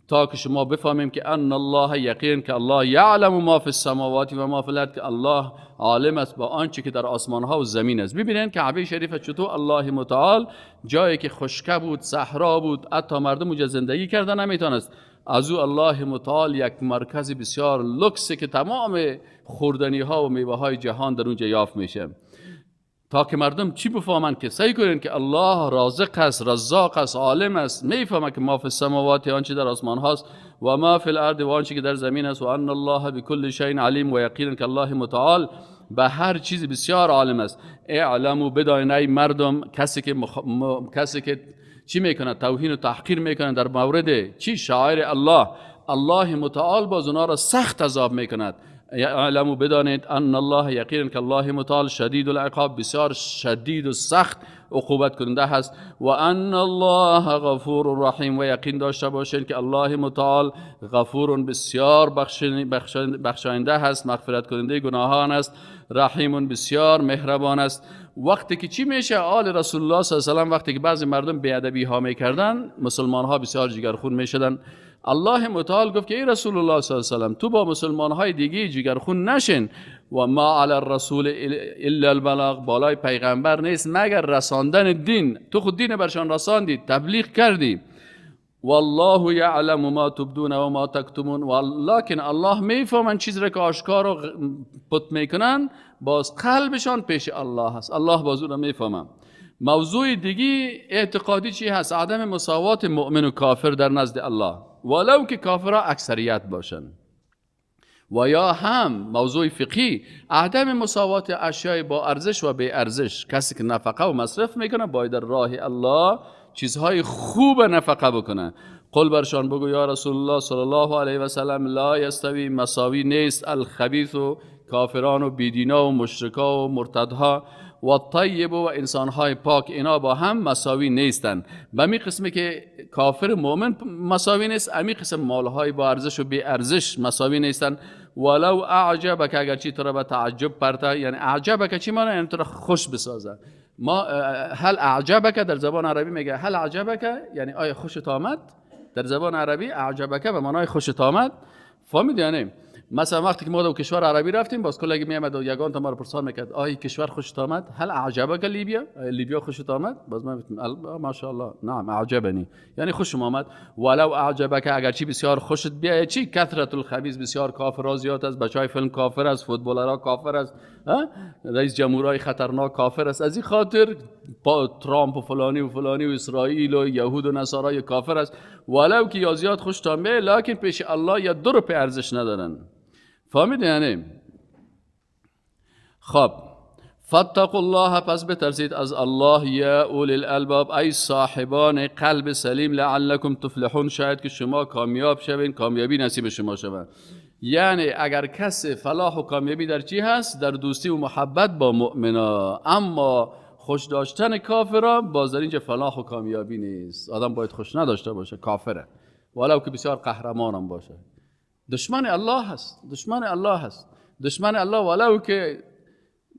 A: تا که شما بفهمیم که ان الله، یقین که الله، یعلم ما فی السماوات و ما فی الارض، که الله عالم است با آنچه که در آسمان ها و زمین است. ببینید کعبه شریف چطور الله متعال جایی که خشکه بود، صحرا بود، حتی مردم اونجا زندگی کردن نمیتونست، از او الله متعال یک مرکز بسیار لوکس که تمام خوردنی ها و میوه های جهان در اونجا یافت میشه. تا که مردم چی بفهمند که سعی کنین که الله رازق است، رزاق است، عالم است، میفهمه که ما فی السماوات، آنچه در آسمان هاست، و ما فی الارض، و آنچه که در زمین است، و ان الله بكل شیء علیم، و یقینا که الله متعال به هر چیز بسیار عالم است. اعلموا، بدانید ای مردم، کسی که چی میکنه؟ توهین و تحقیر میکنه در مورد چی؟ شعائر الله، الله متعال باز اونا را سخت عذاب میکند. اعلموا، بدانید، ان الله، یقینا که الله متعال، شدید العقاب، بسیار شدید و سخت عقوبت کننده هست، و ان الله غفور رحیم، و یقین داشته باشید که الله متعال غفور، بسیار بخشاینده هست، مغفرت کننده گناهان است، رحیم، بسیار مهربان است. وقتی که چی میشه؟ آل رسول الله صلی الله علیه و سلم وقتی که بعضی مردم بی‌ادبی ها میکردن، مسلمان ها بسیار جگرخون میشدن. الله متعال گفت که ای رسول الله صلی الله علیه و سلم، تو با مسلمان های دیگه جگرخون نشین، و ما علی الرسول الا البلاغ، بالای پیغمبر نیست مگر رساندن دین. تو خود دین برشان رساندی، تبلیغ کردی. والله یعلم ما تبدون و ما تکتمون، ولکن الله میفهمن چیز را که آشکار و پت میکنن، باز قلبشان پیش الله هست، الله باز او را میفهمن. موضوع دیگه اعتقادی چی هست؟ عدم مساوات مؤمن و کافر در نزد الله، ولو که کافرها اکثریت باشن. و یا هم موضوع فقهی، عدم مساوات اشیاء با ارزش و بی ارزش. کسی که نفقه و مصرف میکنه باید در راه الله چیزهای خوب نفقه بکنه. قل، برشان بگو یا رسول الله صلی الله علیه و سلم، لا یستوی، مساوی نیست، الخبیث و کافران و بیدینا و مشرکا و مرتدها، و طیب و انسانهای پاک، اینا با هم مساوی نیستن. به می قسمی که کافر مؤمن مساوی نیست، امی قسم مالهای با ارزش و بی ارزش مساوی نیستن. ولو اعجبک، اگرچه تو را به تعجب پرته، یعنی اعجبک چی معنی؟ یعنی تو را خوش بسازه. ما هل اعجبک در زبان عربی میگه هل اعجبک، یعنی آیا خوشت آمد؟ در زبان عربی اعجبک به معنای خوشت آمد. فهمید؟ یعنی مثلا وقتی که ما در کشور عربی رفتیم، باز کلگی میامد و یگان تا ما رو پرسان میکرد آیا کشور خوشت آمد؟ هل اعجبک لیبیا؟ لیبیا خوشت آمد؟ باز من گفتم ماشاءالله نعم اعجبنی، یعنی خوشم آمد. ولو اعجبک، اگرچه بسیار خوشت بیاید، چی؟ کثرت الخبیث، بسیار کافر زیاد است، بچهای فیلم کافر است، فوتبالرها کافر است، رئیس جمهورای خطرناک کافر است. از این خاطر ترامپ و فلانی و فلانی و اسرائیل و یهود و نصارای کافر است. ولو که یا زیاد خوشت آمد، لکن پیش الله یا دو روپیه ارزش ندارن. فهمید یعنی؟ خب فاتقوا الله، پس بترسید از الله، یا اولی الالباب، ای صاحبان قلب سلیم، لعلکم تفلحون، شاید که شما کامیاب شوین، کامیابی نصیب شما شود. یعنی اگر کس فلاح و کامیابی در چی هست؟ در دوستی و محبت با مؤمنا. اما خوش داشتن کافرا باز در اینجا فلاح و کامیابی نیست. آدم باید خوش نداشته باشه کافره، ولو که بسیار قهرمانم باشه. دشمن الله هست، دشمن الله هست، دشمن الله، ولو که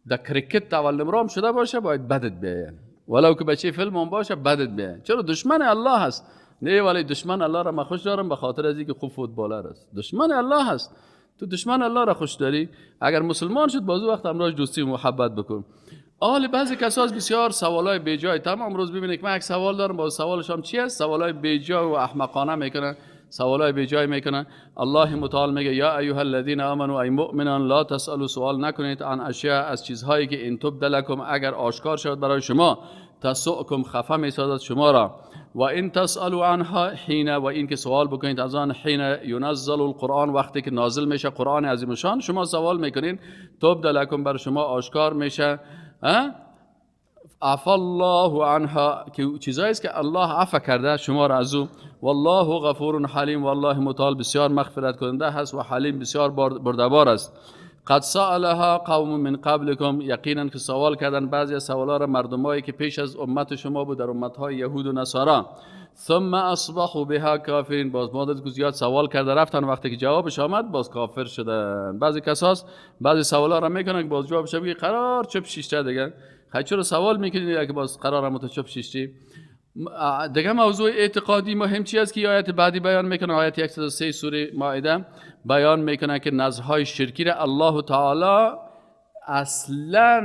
A: در کرکت اول نمرام شده باشه باید بدت بیاید، ولو که بچه فیلم هم باشه بدت بیاید. چرا؟ دشمن الله هست. نه ولی دشمن الله را من خوش دارم به خاطر از اینکه خوب فوتبالر است. دشمن الله هست، تو دشمن الله را خوش داری. اگر مسلمان شد باز وقت امراض دوستی و محبت بکن. آل بعضی کساس بسیار سوالای بیجای تمام روز ببینید که من یک سوال دارم، باز سوالش هم چی است؟ سوالای بیجای و احمقانه میکنن، سوالای بیجای میکنن. الله متعال میگه یا ایها الذین آمنوا، ای مؤمنان، لا تسالوا، سوال نکنید، عن اشیاء، از چیزهایی که ان تبد لکم، اگر آشکار شود برای شما، تسؤکم، خفه میسازد شما را، و ان تسالوا عنها حین، و این که سوال بکنید از آن، حین ینزل القرآن، وقتی که نازل میشه قرآن عظیم شان، شما سوال میکنین، تبد لکم، بر شما آشکار میشه. عفا الله عنها، که چیزایی است که الله عفو کرده شما را از او. والله غفور حلیم، والله متعال بسیار مغفرت کننده هست و حلیم، بسیار بردبار است. قد سألها قوم من قبلکم، یقینا که سوال کردن بعضی از سوالا را مردمایی که پیش از امت شما بود، در امتهای یهود و نصارا. ثم اصبحوا بها کافرین، باز مادر که زیاد سوال کرده رفتن، وقتی که جوابش آمد باز کافر شدن. بعضی کساس بعضی سوالا را میکنن که باز جوابش بگی قرار چپ شیشته دیگه. خیلی چرا سوال میکنید که باز قرار مت چپ شیشتی؟ دیگه موضوع اعتقادی مهم چی است که آیت بعدی بیان میکنه؟ آیت 103 سوره مائده بیان میکنه که نذرهای شرکی را الله تعالی اصلا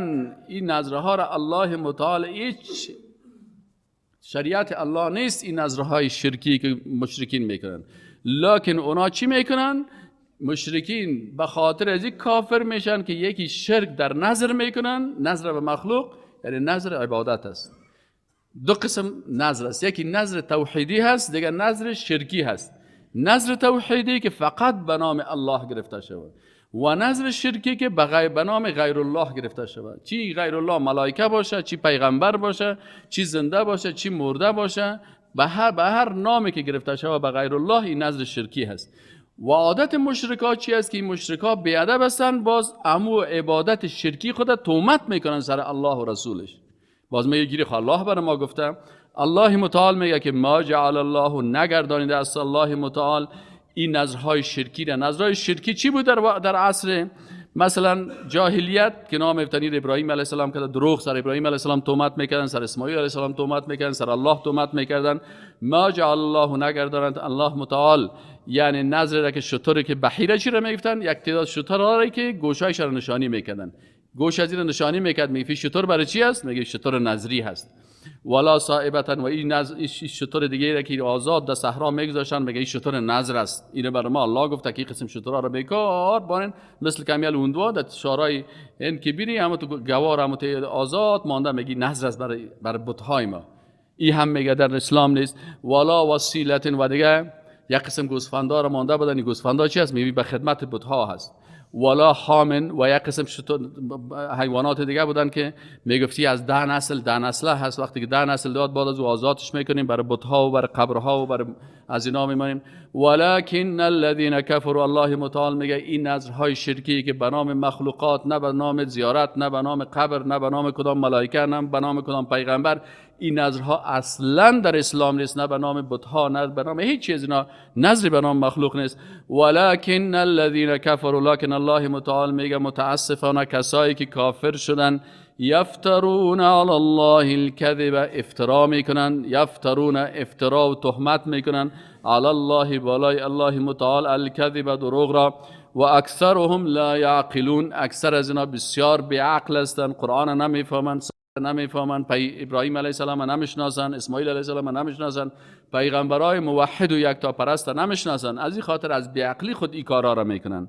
A: این نذرها را الله متعال هیچ شریعت الله نیست، این نذرهای شرکی که مشرکین میکنن. لکن اونا چی میکنن؟ مشرکین به خاطر از این کافر میشن که یکی شرک در نذر میکنن، نذر به مخلوق، یعنی نذر عبادت است. دو قسم نذر است، یکی نذر توحیدی هست، دیگر نذر شرکی هست. نذر توحیدی که فقط به نام الله گرفته شود و نذر شرکی که به نام غیر الله گرفته شود. چی غیر الله؟ ملائکه باشه، چی پیغمبر باشه، چی زنده باشه، چی مرده باشه، به هر نامی که گرفته شود به غیر الله، این نذر شرکی هست. و عادت مشرکا چی است؟ که این مشرکا بی‌ادب هستند، باز امو عبادت شرکی خود تهمت میکنن سر الله و رسولش. باز میگه گیری خو الله بر ما گفته. الله متعال میگه که ما جعل الله، نگردانیده است الله متعال این نذرهای شرکی را. نذرهای شرکی چی بود در عصر مثلا جاهلیت که نام افتنیر ابراهیم علیه السلام کرده، دروغ سر ابراهیم علیه السلام تهمت میکردن، سر اسماعیل علیه السلام تهمت میکردن، سر الله تهمت میکردن. ما جعل الله، نگردانند الله متعال، یعنی نذر را که شتری که بحیره چی را میگفتن، یک تعداد شتر را که گوشایش را نشانی میکردن، گوش از این نشانی میکرد، میگه شتر برای چی است؟ میگه شتر نذری هست. ولا صائبتن، و این نذر شتر دیگه را که آزاد در صحرا میگذاشتن، میگه این شتر نذر است. اینو برای ما الله گفت که این قسم شترها را بیکار بانن، مثل کمیل اون در شارای این که بینی هم تو گوار هم تو آزاد مانده، میگه نذر است برای بت‌های ما. این هم میگه در اسلام نیست. ولا وسیلتن، و دیگه یک قسم گوسفندا را مانده بودن، این گوسفندا چی است؟ میگه به خدمت بت‌ها هست. ولا حامن، و یک قسم حیوانات دیگه بودن که میگفتی از 10 نسل 10 نسله هست، وقتی که 10 نسل داد بعد از او آزادش میکنیم برای بت‌ها و برای قبرها و برای از اینا میمانیم. ولکن الذین کفروا، الله متعال میگه این نذرهای شرکی که به نام مخلوقات، نه به نام زیارت، نه به نام قبر، نه به نام کدام ملائکه، نه به نام کدام پیغمبر، این نذرها اصلا در اسلام نیست، نه به نام بت‌ها، نه به نام هیچ چیز، اینا نذر به نام مخلوق نیست. ولکن الذین کفروا، لکن الله متعال میگه متاسفانه کسایی که کافر شدن، یفترون علی الله الكذب، افترا میکنن، یفترون افترا و تهمت میکنن، علی الله بالای الله متعال، الكذب دروغ را، و اکثرهم لا یعقلون، اکثر از اینا بسیار بیعقل هستند، قرآن نمیفهمند، نمیفهمند، ابراهیم علیه السلام نمیشناسن، اسماعیل علیه السلام نمیشناسن، پیغمبرای موحد و یکتا پرست نمیشناسن، از این خاطر از بیعقلی خود این کارا را میکنن.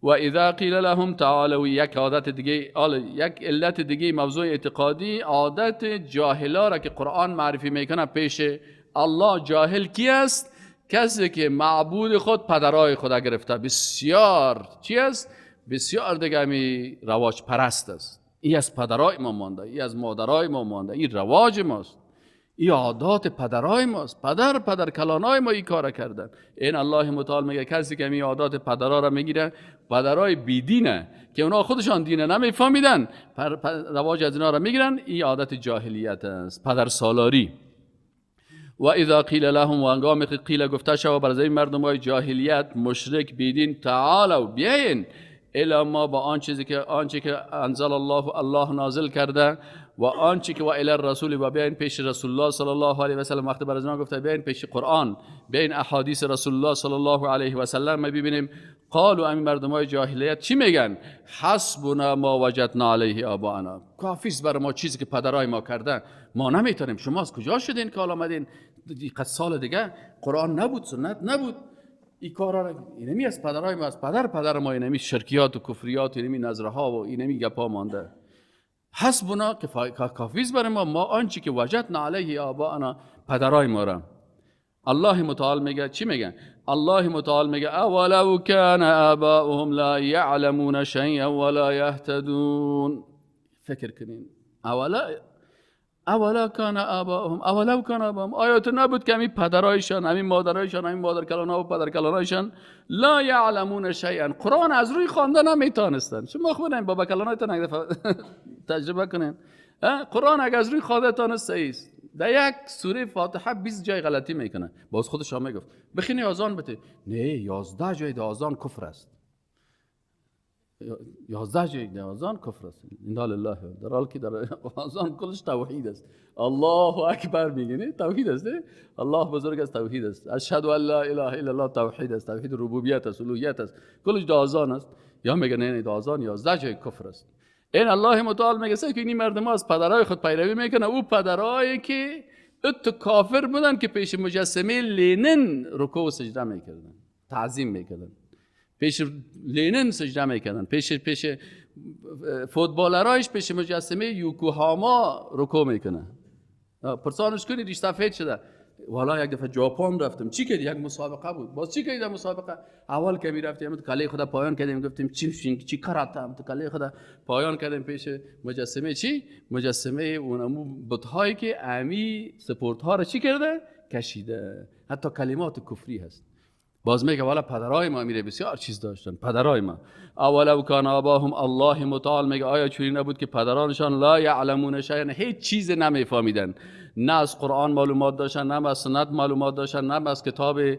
A: و اذا قیل لهم تعالوا، یک عادت دیگه، یک علت دیگه موضوع اعتقادی، عادت جاهلا را که قرآن معرفی میکنه پیش الله. جاهل کی است؟ کسی که معبود خود پدرای خود گرفته، بسیار چی است؟ بسیار دیگه می رواج پرست است. ای از پدرای ما مانده، ای از مادرای ما مانده، این رواج ماست، این عادات پدرای ماست، پدر کلانای ما این کار کردن. این الله متعال میگه کسی که این عادات پدرا را میگیره، پدرای بیدینه که اونا خودشان دینه نمیفهمیدن، رواج از اینا را میگیرن، این عادت جاهلیت است، پدر سالاری. و اذا قیل لهم، و هنگامی که قیل گفته شود بر این مردم های جاهلیت مشرک بیدین، تعالوا بیاین الی ما، با آن چیزی که آنچه که انزل الله، الله نازل کرده، و آنچه که و الی الرسول، و بیاین پیش رسول الله صلی الله علیه و سلم. وقتی بر از گفته بیاین پیش قرآن، بیاین احادیث رسول الله صلی الله علیه و سلم ببینیم. قالوا، امین مردم های جاهلیت چی میگن؟ حسبنا ما وجدنا علیه آباءنا، کافی است بر ما چیزی که پدرای ما کردن، ما نمیتونیم. شما از کجا شدین که آمدین؟ قد سال دیگه قرآن نبود، سنت نبود، این کارا را اینمی از پدرای ما، از پدر ما اینمی شرکیات و کفریات، اینمی نظرها و اینمی گپا مانده. حسبنا، کافی است بر ما، ما آنچه که وجدنا علیه آباءنا، پدرای ما را. الله متعال میگه چی میگه؟ الله متعال میگه اولو کان آباؤهم لا یعلمون شیئا ولا یهتدون. فکر کنین، اولا کان آباؤهم، اولو کان آباؤهم، آیا تو نبود که همین پدرایشان، همین مادرایشان، همین مادرکلان‌ها و پدرکلانایشان لا یعلمون شیئا، قرآن از روی خوانده نمیتونستن. شما خودتون بابا کلانایتون یک دفعه تجربه کنین، قرآن اگر از روی خوانده تانست صحیح است. در یک سوره فاتحه 20 جای غلطی میکنه، باز خودش هم میگفت بخینی آذان بده، نه 11 جای در آذان کفر است، 11 جای در آذان کفر است. انا لله، در حال که در آذان کلش توحید است، الله اکبر میگه، نه توحید است، نه الله بزرگ است، توحید است، اشهد ان لا اله الا الله توحید است، توحید ربوبیت است، الوهیت است، کلش در آذان است. یا میگه نه در آذان 11 جای کفر است. این الله متعال میگه که این مردم از پدرای خود پیروی میکنه، او پدرایی که ات کافر بودن که پیش مجسمه لینن رکوع و سجده میکردن، تعظیم میکردن، پیش لینن سجده میکردن، پیش فوتبالرایش پیش مجسمه یوکوهاما رکوع میکنه. پرسانش کنی ریش سفید شده. والا یک دفعه ژاپن رفتم، چی کردی؟ یک مسابقه بود. باز چی کردی در مسابقه؟ اول که میرفتیم تو کله خدا پایان کردیم، گفتیم چی چی کاراتم تو کله خدا پایان کردیم پیش مجسمه چی؟ مجسمه اونمو بت‌هایی که امی سپورت ها رو چی کرده؟ کشیده. حتی کلمات کفری هست. باز میگه والا پدرای ما میره بسیار چیز داشتن، پدرای ما. اولو کان آباهم الله متعال، میگه آیا چنین نبود که پدرانشان لا یعلمون شیئا، هیچ چیز نمیفهمیدن، نه از قرآن معلومات داشتن، نه از سنت معلومات داشتن، نه از کتاب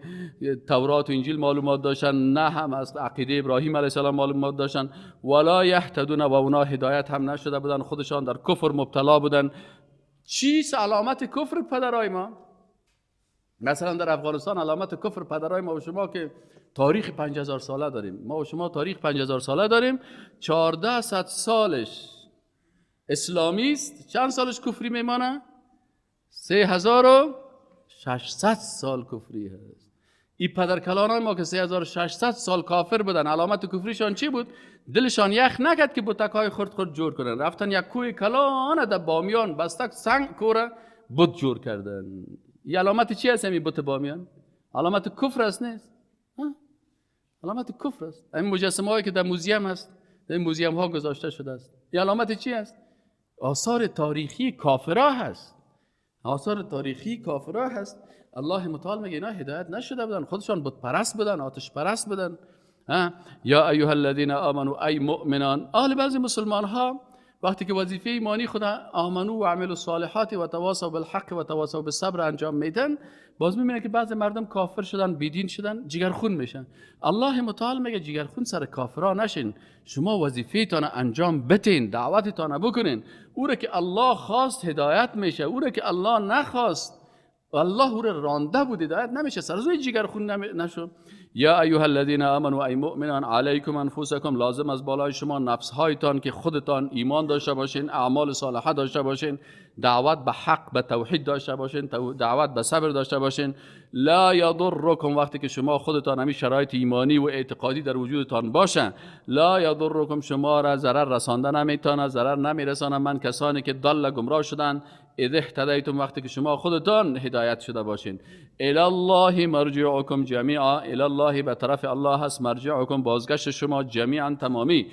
A: تورات و انجیل معلومات داشتن، نه هم از عقیده ابراهیم علیه السلام معلومات داشتن. ولا یهتدون، و اونا هدایت هم نشده بودن، خودشان در کفر مبتلا بودن. چیست علامت کفر پدرای ما؟ مثلا در افغانستان علامت کفر پدرای ما و شما که تاریخ 5000 ساله داریم، ما و شما تاریخ 5000 ساله داریم، 1400 سالش اسلامی است، چند سالش کفری میمانه؟ 3600 سال کفری هست. این پدرکلانان ما که 3600 سال کافر بودن، علامت کفریشان چی بود؟ دلشان یخ نکرد که بتکای خرد خرد جور کنن، رفتن یک کوه کلان در بامیان بستک سنگ کوره بت جور کردن. این علامت چی هست؟ این بت بامیان علامت کفر است، نیست؟ علامت کفر است. این مجسمه هایی که در موزیم هست، در موزیم ها گذاشته شده است، این علامت چی است؟ آثار تاریخی کافرها هست. آثار تاریخی کافرها هست. الله متعال میگه اینا هدایت نشده بودن، خودشان بت پرست بودن، آتش پرست بودن. یا ایها الذین آمنوا، ای مؤمنان. اهل بعضی مسلمان ها وقتی که وظیفه ایمانی خود آمنو و عملوا الصالحات و تواصوا بالحق و تواصوا بالصبر انجام میدن، باز میبینه که بعضی مردم کافر شدن، بیدین شدن، جگرخون میشن. الله متعال میگه جگرخون سر کافرا نشین، شما وظیفه تان انجام بتین، دعوتتان بکنین. او را که الله خواست هدایت میشه، او را که الله نخواست، الله او را رانده بود هدایت نمیشه، سر از جگرخون نشو. یا ایها الذین آمنوا، ای مؤمنان، علیکم انفسکم، لازم از بالای شما نفس هایتان که خودتان ایمان داشته باشین، اعمال صالحه داشته باشین، دعوت به حق به توحید داشته باشین، دعوت به صبر داشته باشین. لا یضرکم، وقتی که شما خودتان همین شرایط ایمانی و اعتقادی در وجودتان باشه، لا یضرکم، شما را ضرر رسانده نمیتونه، ضرر نمیرسانه. من کسانی که ضل گمراه شدن، اذا اهتدیتم، وقتی که شما خودتان هدایت شده باشین. الی الله مرجعکم جمیعا، الی الله به طرف الله هست، مرجعکم بازگشت شما، جمیعا تمامی.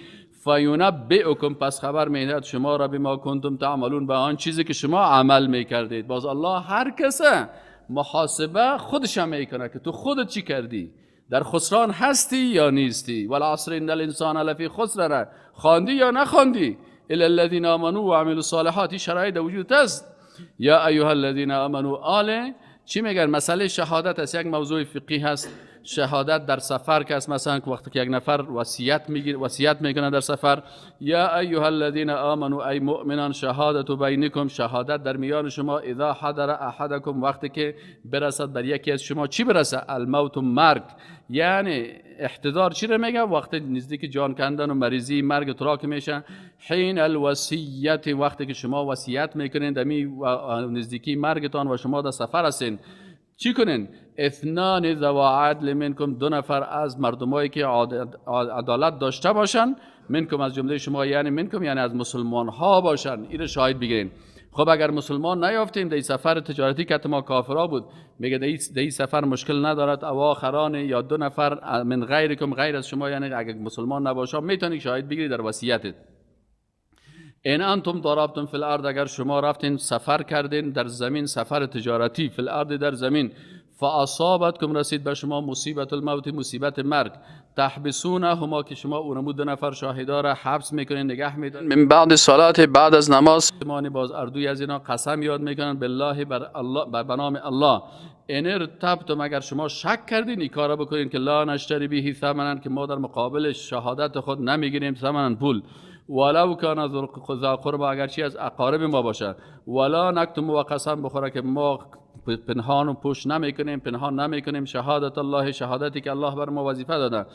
A: فینبئکم، پس خبر میدهد شما را بما کنتم تعملون، به آن چیزی که شما عمل میکردید. باز الله هر کسه محاسبه خودش هم میکنه که تو خودت چی کردی، در خسران هستی یا نیستی. والعصر ان الانسان لفی خسر را خواندی یا نخواندی. الا الذین آمنوا و عملوا الصالحات، شرایط وجود است. یا ایها الذین آمنوا، آله چی میگن؟ مسئله شهادت است، یک موضوع فقهی هست. شهادت در سفر که است، مثلا وقتی که یک نفر وصیت میگیره، وصیت میکنه در سفر. یا ایها الذین آمنوا، ای مؤمنان، شهادت بینکم، شهادت در میان شما، اذا حضر احدکم، وقتی که برسد بر یکی از شما چی برسه؟ الموت، مرگ. یعنی احتضار چی رو میگه؟ وقتی نزدیک جان کندن و مریضی مرگ تراک میشه. حین الوصیت، وقتی که شما وصیت میکنین در نزدیکی مرگتان و شما در سفر هستین، چی کنین؟ اثنان ذوا عدل منکم، دو نفر از مردمایی که عدالت داشته باشن، منکم از جمله شما، یعنی منکم یعنی از مسلمان ها باشن، این رو شاهد بگیرین. خب اگر مسلمان نیافتیم در سفر تجارتی که ما کافرا بود، میگه در این سفر مشکل ندارد. اواخران، یا دو نفر من غیرکم، غیر از شما، یعنی اگر مسلمان نباشه میتونید شاهد بگیرید در وصیتت. ان انتم ضربتم فی الارض، اگر شما رفتین سفر کردین در زمین، سفر تجارتی، فی الارض در زمین، فاصابتکم، رسید به شما مصیبت الموت، مصیبت مرگ، تحبسونهما، که شما اونمو دو نفر شاهدا را حبس میکنین، نگه میدارین، من بعد صلات، بعد از نماز. باز اردوی از اینا قسم یاد میکنن، بالله، بر الله، به نام الله، ان ارتبتم، اگر شما شک کردین این کارا بکنین که لا نشتری به ثمنا، که ما در مقابل شهادت خود نمیگیریم ثمنا، پول، ولو کان ذا قربا، اگرچه از اقارب ما باشه، ولا نکتم، و قسم بخوره که ما پنهان و پوش نمیکنیم، پنهان نمیکنیم شهادت الله، شهادتی که الله بر ما وظیفه داده.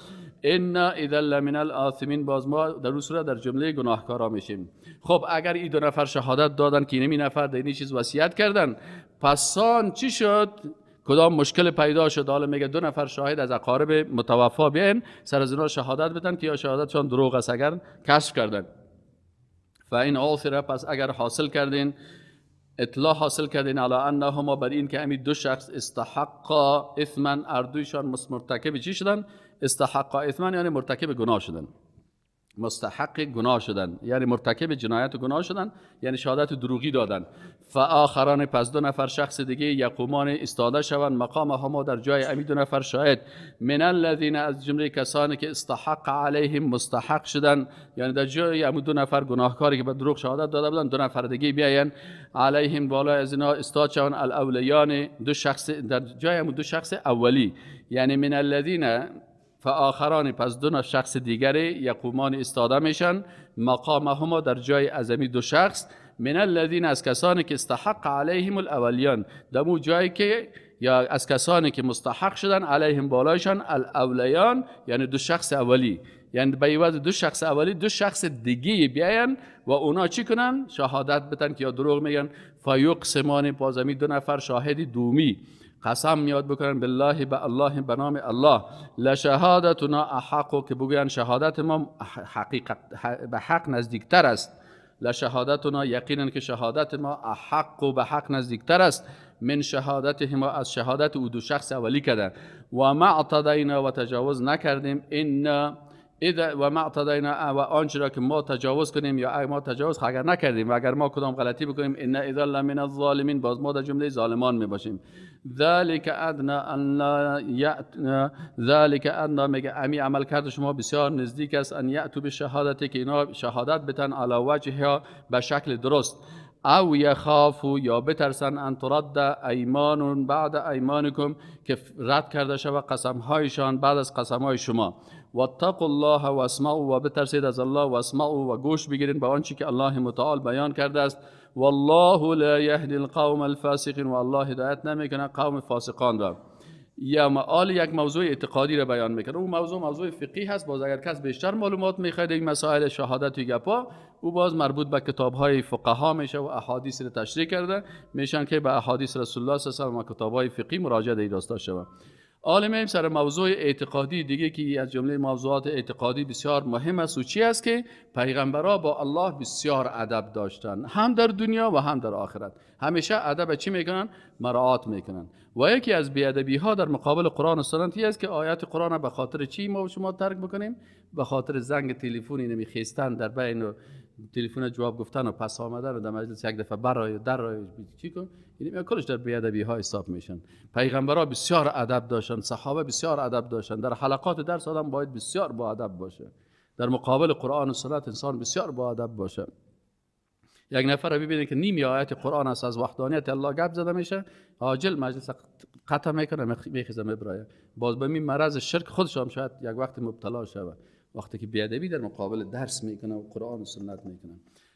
A: انا اذا لمن الاثمین، باز ما در اون صورت در جمله گناهکارا میشیم. خب اگر این دو نفر شهادت دادن که اینمی نفر در این چیز وصیت کردن، پسان چی شد؟ کدام مشکل پیدا شد، حالا میگه دو نفر شاهد از اقارب متوفا بیاین سر از اینا شهادت بدن که یا شهادتشان دروغ است اگر کشف کردن. فان عثر، پس اگر حاصل کردین، اطلاع حاصل کردین، علی انهما، بر این که امی دو شخص استحقا اثما، اردویشان مرتکب چی شدن؟ استحقا اثما یعنی مرتکب گناه شدن، مستحق گناه شدن، یعنی مرتکب جنایت و گناه شدن، یعنی شهادت دروغی دادن. فآخران، پس دو نفر شخص دیگه، یقومان، استاده شوند، مقام هما، در جای امی دو نفر شاهد، من الذین، از جمله کسانی که استحق علیهم، مستحق شدن، یعنی در جای امی دو نفر گناهکاری که به دروغ شهادت داده بودن، دو نفر دیگه بیاین علیهم، بالای از اینا استاد شوند، الاولیان، دو شخص در جای امی دو شخص اولی، یعنی من الذین فآخران، پس دو شخص دیگری، یقومان، استاده میشن، مقامهما، در جای ازمی دو شخص، من الذین، از کسانی که استحق علیهم الاولیان، دمو جایی که یا از کسانی که مستحق شدن، علیهم، بالایشان، الاولیان، یعنی دو شخص اولی، یعنی به عوض دو شخص اولی دو شخص دیگه بیاین و اونا چی کنن؟ شهادت بدن که یا دروغ میگن. فیقسمان، باز امی دو نفر شاهد دومی قسم یاد بکنن، بالله، به الله، به نام الله، لشهادتنا احق، که بگوین شهادت ما حقیقت به حق نزدیکتر است، لشهادتنا، یقینا که شهادت ما احق و به حق نزدیکتر است، من شهادتهما، از شهادت او دو شخص اولی کردن. و ما اعتدینا، و تجاوز نکردیم، ان و ما اعتدینا، و آنچه را که ما تجاوز کنیم یا ما تجاوز اگر نکردیم و اگر ما کدام غلطی بکنیم، ان اذا لمن الظالمین، باز ما در جمله ظالمان می باشیم. ذلك ادنى ان لا یأتنا، ذلك ادنى، میگه امی عمل کرد شما بسیار نزدیک است، ان یأتوا بالشهادت، که اینا شهادت بتن، علی وجهها، به شکل درست، او یخافوا، یا بترسن، ان ترد ایمان بعد ایمانکم، که رد کرده شود قسم هایشان بعد از قسم های شما. واتقوا الله واسمعوا، و بترسید از الله، واسمعوا، و گوش بگیرین به آنچه که الله متعال بیان کرده است. والله لا یهدی القوم الفاسقین، و الله هدایت نمیکنه قوم فاسقان را. یا معال یک موضوع اعتقادی را بیان میکنه، اون موضوع موضوع فقهی هست. باز اگر کس بیشتر معلومات میخواد این مسائل شهادت و گپا، او باز مربوط به کتاب‌های فقها میشه و احادیث را تشریح کرده میشن که به احادیث رسول الله صلی الله علیه و کتاب‌های فقهی مراجعه در راستا شود. عالم سر موضوع اعتقادی دیگه که از جمله موضوعات اعتقادی بسیار مهم است و چی است که پیغمبرا با الله بسیار ادب داشتن، هم در دنیا و هم در آخرت. همیشه ادب چی میکنن؟ مراعات میکنن. و یکی از بی‌ادبی ها در مقابل قرآن و سنت است که آیات قرآن به خاطر چی ما و شما ترک بکنیم؟ به خاطر زنگ تلفنی نمیخیستن در بین تلفن جواب گفتن و پس آمدن و در مجلس یک دفعه برای در چی کن، یعنی کلش در بی‌ادبی ها حساب میشن. پیغمبرا بسیار ادب داشتن، صحابه بسیار ادب داشتن. در حلقات درس آدم باید بسیار با ادب باشه. در مقابل قرآن و سنت انسان بسیار با ادب باشه. یک نفر ببینید که نیمی آیت قرآن است، از وحدانیت الله گپ زده میشه، عاجل مجلس قطع میکنه، میخیزه میبرایه. باز به می مرض شرک خودش هم شاید یک وقت مبتلا شود، وقتی که بی‌ادبی در مقابل درس میکنه و قرآن و سنت میکنه.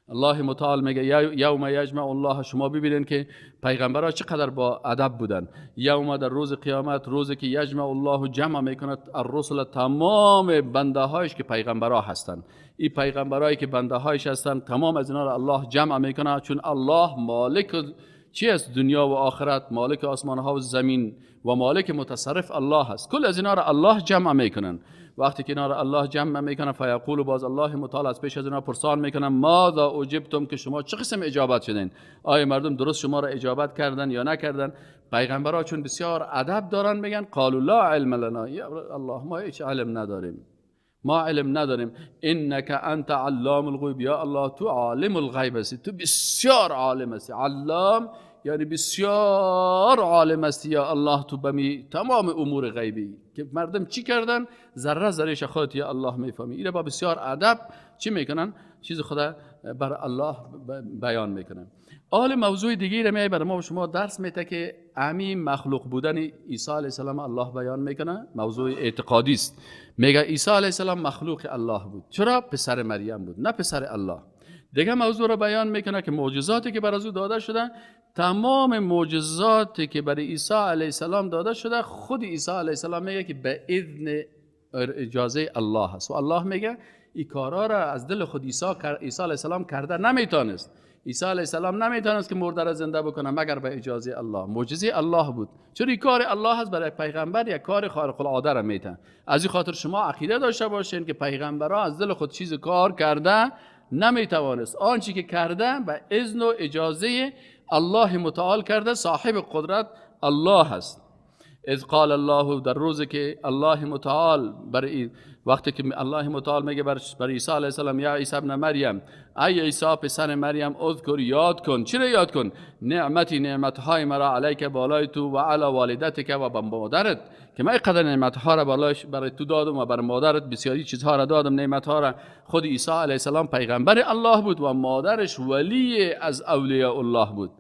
A: الله متعال میگه یوم یجمع الله، شما ببینید که پیغمبرها چقدر با ادب بودن. یوم، در روز قیامت، روزی که یجمع الله جمع میکند الرسل، تمام بنده هایش که پیغمبرها هستند، این پیغمبرایی که بنده هایش هستند تمام از اینا را الله جمع میکنه، چون الله مالک چی است؟ دنیا و آخرت، مالک آسمان ها و زمین و مالک متصرف الله هست. کل از اینا را الله جمع میکنن. وقتی که اینا را الله جمع میکنه، فیقول، باز الله متعال از پیش از اینا پرسان میکنه، ماذا اجبتم، که شما چه قسم اجابت شدین؟ آیا مردم درست شما را اجابت کردن یا نکردن؟ پیغمبرها چون بسیار ادب دارن میگن قالوا لا علم لنا، یا الله ما هیچ علم نداریم، ما علم نداریم. انک انت علام الغیوب، یا الله تو عالم الغیب هستی، تو بسیار عالم هستی. علام یعنی بسیار عالم هستی یا الله، تو بمی تمام امور غیبی که مردم چی کردن ذره ذره خودت یا الله میفهمی. اینا با بسیار ادب چی میکنن؟ چیز خدا بر الله بیان میکنن. آل موضوع دیگه رو میای برای ما و شما درس میده که امی مخلوق بودن عیسی علیه السلام الله بیان میکنه. موضوع اعتقادی است. میگه عیسی علیه السلام مخلوق الله بود. چرا؟ پسر مریم بود، نه پسر الله. دیگه موضوع رو بیان میکنه که معجزاتی که بر از او داده شده، تمام معجزاتی که برای عیسی علیه السلام داده شده، خود عیسی علیه السلام میگه که به اذن اجازه الله است. و الله میگه این کارا را از دل خود عیسی علیه السلام کرده نمیتونست. عیسی علیه السلام نمیتونست که مرده را زنده بکنه مگر به اجازه الله. معجزه الله بود. چون این کار الله هست برای پیغمبر یک کار خارق العاده را میتن. از این خاطر شما عقیده داشته باشین که پیغمبرها از دل خود چیز کار کرده نمیتوانست. آنچه که کرده به اذن و اجازه الله متعال کرده، صاحب قدرت الله هست. اذ قال الله، در روزی که الله متعال برای وقتی که الله متعال میگه بر عیسی علیه السلام یا عیسی ابن مریم، ای عیسی پسر مریم، اذکر یاد کن. چرا یاد کن؟ نعمتی، نعمتهای مرا، علیک بالای تو، و علی والدتک و بر مادرت، که من اینقدر نعمتها را برای تو دادم و بر مادرت بسیاری چیزها را دادم، نعمتها را. خود عیسی علیه السلام پیغمبر الله بود و مادرش ولی از اولیاء الله بود.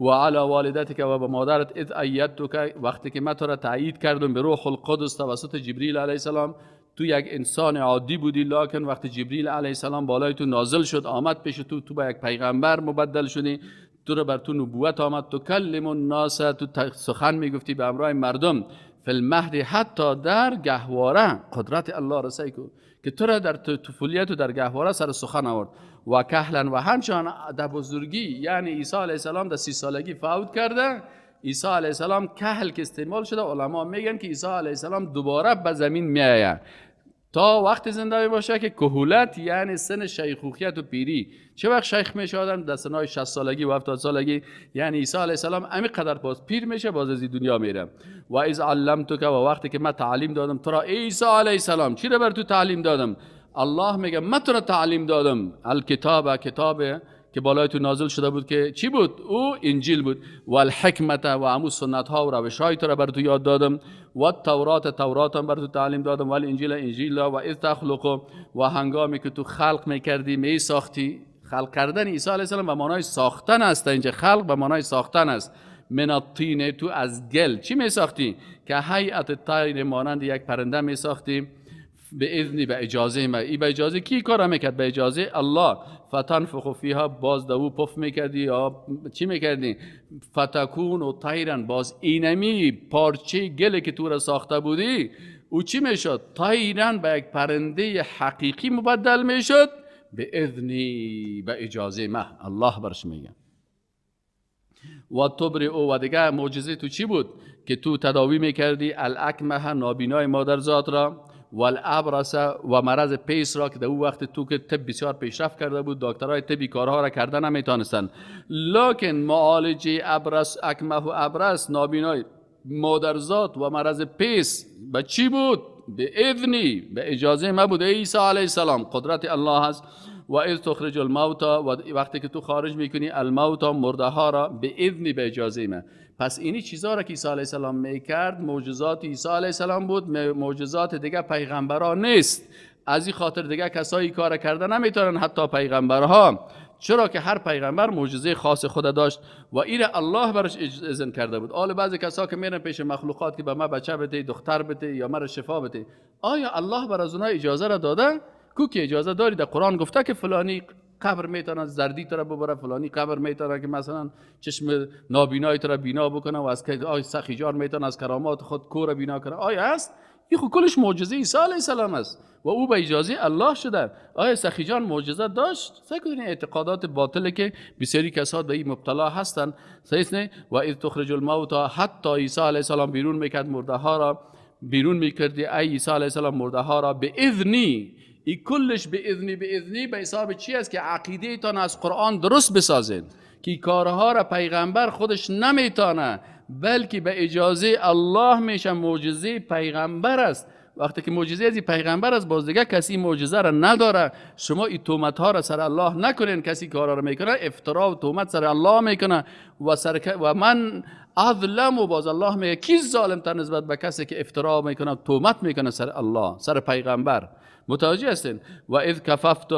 A: و علی والدتک و به مادرت، اذ ایدتک، وقتی که من تو را تایید کردم به روح القدس توسط جبریل علیه السلام. تو یک انسان عادی بودی، لکن وقتی جبریل علیه السلام بالای تو نازل شد، آمد پیش تو، تو به یک پیغمبر مبدل شدی، تو را بر تو نبوت آمد. تو کلم الناس، تو سخن میگفتی به همراه مردم، فی المهد، حتی در گهواره. قدرت الله را سعی کن که تو را در طفولیت و در گهواره سر سخن آورد. و کهلا، و همچنان در بزرگی، یعنی عیسی علیه السلام در 30 سالگی فوت کرده. عیسی علیه السلام کهل که استعمال شده، علما میگن که عیسی علیه السلام دوباره به زمین میآید تا وقت زنده باشه که کهولت، یعنی سن شیخوخیت و پیری. چه وقت شیخ میشه آدم؟ در سنهای 60 سالگی و 70 سالگی. یعنی عیسی علیه السلام همین قدر باز پیر میشه، باز از دنیا میره. و اذ علمتک، و وقتی که من تعلیم دادم تو را عیسی علیه السلام. چی را بر تو تعلیم دادم؟ الله میگه من تو را تعلیم دادم الکتاب، کتاب که بالای تو نازل شده بود که چی بود؟ او انجیل بود. و الحکمت، و امو سنت ها و روش های تو را بر تو یاد دادم. و التورات، تورات هم بر تو تعلیم دادم. و الانجیل، انجیل. و اذ تخلق، و هنگامی که تو خلق میکردی، می ساختی. خلق کردن عیسی علیه السلام به معنای ساختن است. اینجا خلق به معنای ساختن است. من الطین، تو از گل چی می ساختی؟ که هیئت الطیر، مانند یک پرنده می ساختی. به اذنی، به اجازه ما. ای به اجازه کی کار میکرد؟ به اجازه الله. فتنفخ فیها، باز دو پف میکردی یا چی میکردی؟ فتکون و طیرا، باز اینمی پارچه گل که تو را ساخته بودی او چی میشد؟ طیرا، به یک پرنده حقیقی مبدل میشد. به اذنی، به اجازه ما. الله برش میگه. و تبرئ، و دیگه معجزه تو چی بود؟ که تو تداوی میکردی الاکمه، نابینای مادرزاد را، والابرص، و مرض پیس را که در او وقت تو که طب بسیار پیشرفت کرده بود، دکترای طبی کارها را کرده نمیتونستند. لکن معالجه ابرص، اکمه و ابرص، نابینای مادرزاد و مرض پیس به چی بود؟ به اذنی، به اجازه ما بود. عیسی علیه السلام قدرت الله هست. و اذ تخرج الموتى، و وقتی که تو خارج میکنی الموتى، مرده ها را، به اذنی، به اجازه ما. پس اینی چیزا را که عیسی علیه السلام میکرد معجزات عیسی علیه السلام بود، معجزات دیگه پیغمبران نیست. از این خاطر دیگه کسایی کار کرده نمیتونن، حتی پیغمبرها. چرا که هر پیغمبر معجزه خاص خود داشت و این الله برش اذن کرده بود. آل بعضی کسا که میرن پیش مخلوقات که به ما بچه بده، دختر بده یا مرا شفا بده، آیا الله بر از اونها اجازه را داده؟ کو که اجازه داری؟ در قرآن گفته که فلانی قبر میتونه زردی تو را ببره، فلانی قبر میتونه که مثلا چشم نابینای تو را بینا بکنه و از آی سخیجار میتونه از کرامات خود کور بینا کنه. آیا هست؟ این خو کلش معجزه عیسی علیه السلام است و او به اجازه الله شده. آیا سخی جان معجزه داشت؟ سعی کنید اعتقادات باطله که بسیاری کسات به این مبتلا هستند. صحیح نه؟ و اذ تخرج الموتى، حتی عیسی علیه السلام بیرون میکرد مرده ها را، بیرون میکردی ای عیسی علیه السلام مرده ها را به اذنی. ای کلش به اذنی، به اذنی به حساب چی است؟ که عقیده تان از قرآن درست بسازین که کارها را پیغمبر خودش نمیتانه، بلکه به اجازه الله میشه. معجزه پیغمبر است. وقتی که معجزه از پیغمبر است، باز دیگه کسی معجزه را نداره. شما این تهمت ها را سر الله نکنین. کسی کارا را میکنه افترا و تهمت سر الله میکنه و سر و من اظلم، و باز الله میگه کی ظالم تر نسبت به کسی که افترا میکنه، تهمت میکنه سر الله، سر پیغمبر. متوجه هستین؟ و اذ کففت،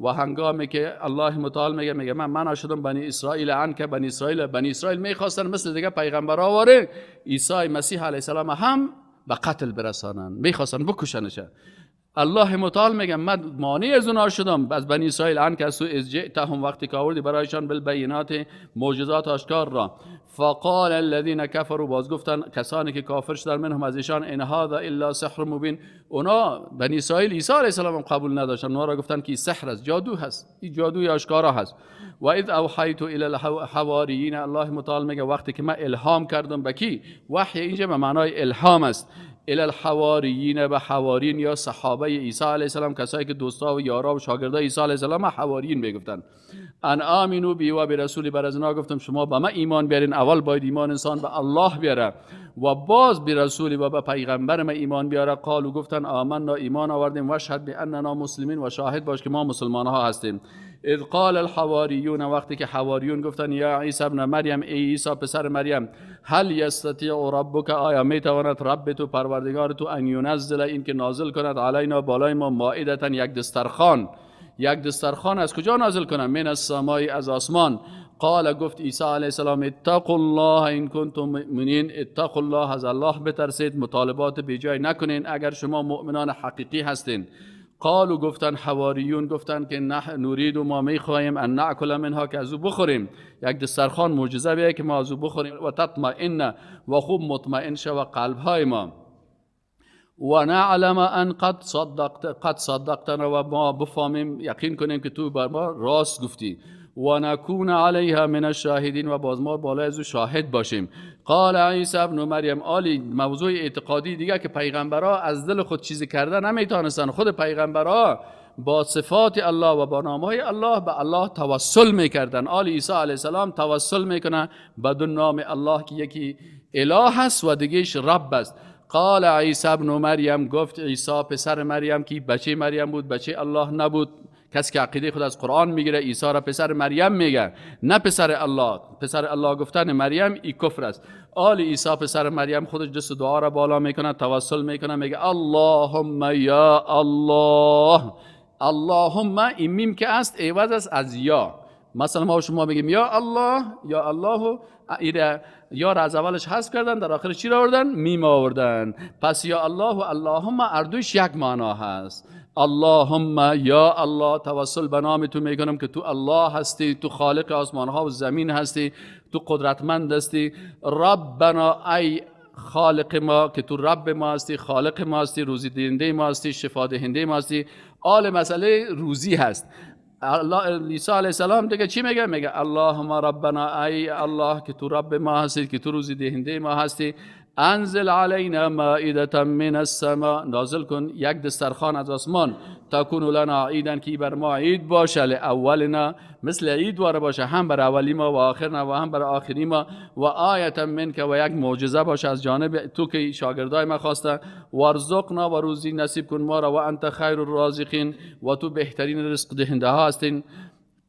A: و هنگامی که الله متعال میگه من منع شدم بنی اسرائیل عنک، بنی اسرائیل، بنی اسرائیل میخواستن مثل دیگه پیغمبرا واره عیسی مسیح علیه السلام هم به قتل برسانن، میخواستن بکشنش. الله متعال میگه من مانع از اونها شدم از بنی اسرائیل، عنک از تو، اذ جئتهم وقتی که آوردی برایشان، بالبینات معجزات آشکار را. فقال الذين كفروا باز گفتن کسانی که کافر شدن، منهم از ایشان، ان هذا الا سحر مبین. اونا بنی اسرائیل عیسی علیه السلام قبول نداشتن، اونا را گفتن که سحر است، جادو هست، این جادوی آشکارا هست. و اذ اوحیت الی الحواریین، الله متعال میگه وقتی که من الهام کردم به کی؟ وحی اینجا به معنای الهام است. الی الحواریین به حوارین یا صحابه عیسی علیه السلام، کسایی که دوستا و یارا و شاگردای عیسی علیه السلام حواریین میگفتن. ان آمنوا بی و برسولی، بر از اینا گفتم شما به من ایمان بیارین. اول باید ایمان انسان به الله بیاره و باز به رسولی و به پیغمبر ما ایمان بیاره. قالوا گفتن آمنا ایمان آوردیم، واشهد باننا مسلمین و شاهد باش که ما مسلمان ها هستیم. اذ قال الحواریون وقتی که حواریون گفتن، یا عیسی ابن مریم ای عیسی پسر مریم، هل یستطیع ربک آیا میتواند رب تو پروردگار تو، ان ینزل این که نازل کند، علینا بالای ما، مائدة یک دسترخوان. یک دسترخوان از کجا نازل کنم؟ من السماء از آسمان. قال گفت عیسی علیه السلام، اتقوا الله ان کنتم مؤمنین. اتقوا الله از الله بترسید، مطالبات بیجای نکنین اگر شما مؤمنان حقیقی هستین. قالوا گفتن حواریون گفتن که نرید ما میخواهیم، ان نأکل منها که از او بخوریم. یک دسترخوان معجزه بیه که ما از او بخوریم. و تطمئن و خوب مطمئن شو قلب های ما، و نعلم ان قد صدقتنا و ما بفهمیم، یقین کنیم که تو بر ما راست گفتی. و نکون علیها من الشاهدین و باز ما بالای از او شاهد باشیم. قال عیسی ابن مریم، آلی موضوع اعتقادی دیگه که پیغمبرا از دل خود چیزی کرده نمیتونستن. خود پیغمبرا با صفات الله و با نامهای الله به الله توسل میکردن. آل عیسی علیه السلام توسل میکنه به دو نام الله که یکی اله هست و دیگهش رب است. قال عیسی ابن مریم گفت عیسی پسر مریم که بچه مریم بود، بچه الله نبود. کسی که عقیده خود از قرآن میگیره عیسی را پسر مریم میگه، نه پسر الله. پسر الله گفتن مریم ای کفر است. آل عیسی پسر مریم خودش دست دعا را بالا میکنه، توسل میکنه، میگه اللهم یا الله. اللهم این میم که است عوض است از یا. مثلا ما شما میگیم یا الله، یا الله، یا را از اولش حذف کردن، در آخر چی را آوردن؟ میم آوردن. پس یا الله و اللهم اردوش یک معنا هست. اللهم یا الله، توسل به نام تو میکنم که تو الله هستی، تو خالق آسمان ها و زمین هستی، تو قدرتمند هستی. ربنا ای خالق ما که تو رب ما هستی، خالق ما هستی، روزی دهنده ما هستی، شفا دهنده ما هستی. آل مسئله روزی هست. الله عیسی علیه السلام دیگه چی میگه؟ میگه اللهم ربنا ای الله که تو رب ما هستی، که تو روزی دهنده ما هستی، انزل علینا مائده من السماء نازل کن یک دسترخوان از آسمان، تکون لنا عیدا که بر ما عید باشه، لاولنا مثل عید واره باشه، هم بر اولی ما و آخرنا و هم بر آخری ما، و آیة منک و یک معجزه باشه از جانب تو که شاگردای ما خواسته، وارزقنا و روزی نصیب کن ما را، و انت خیر الرازقین و تو بهترین رزق دهنده ها هستین.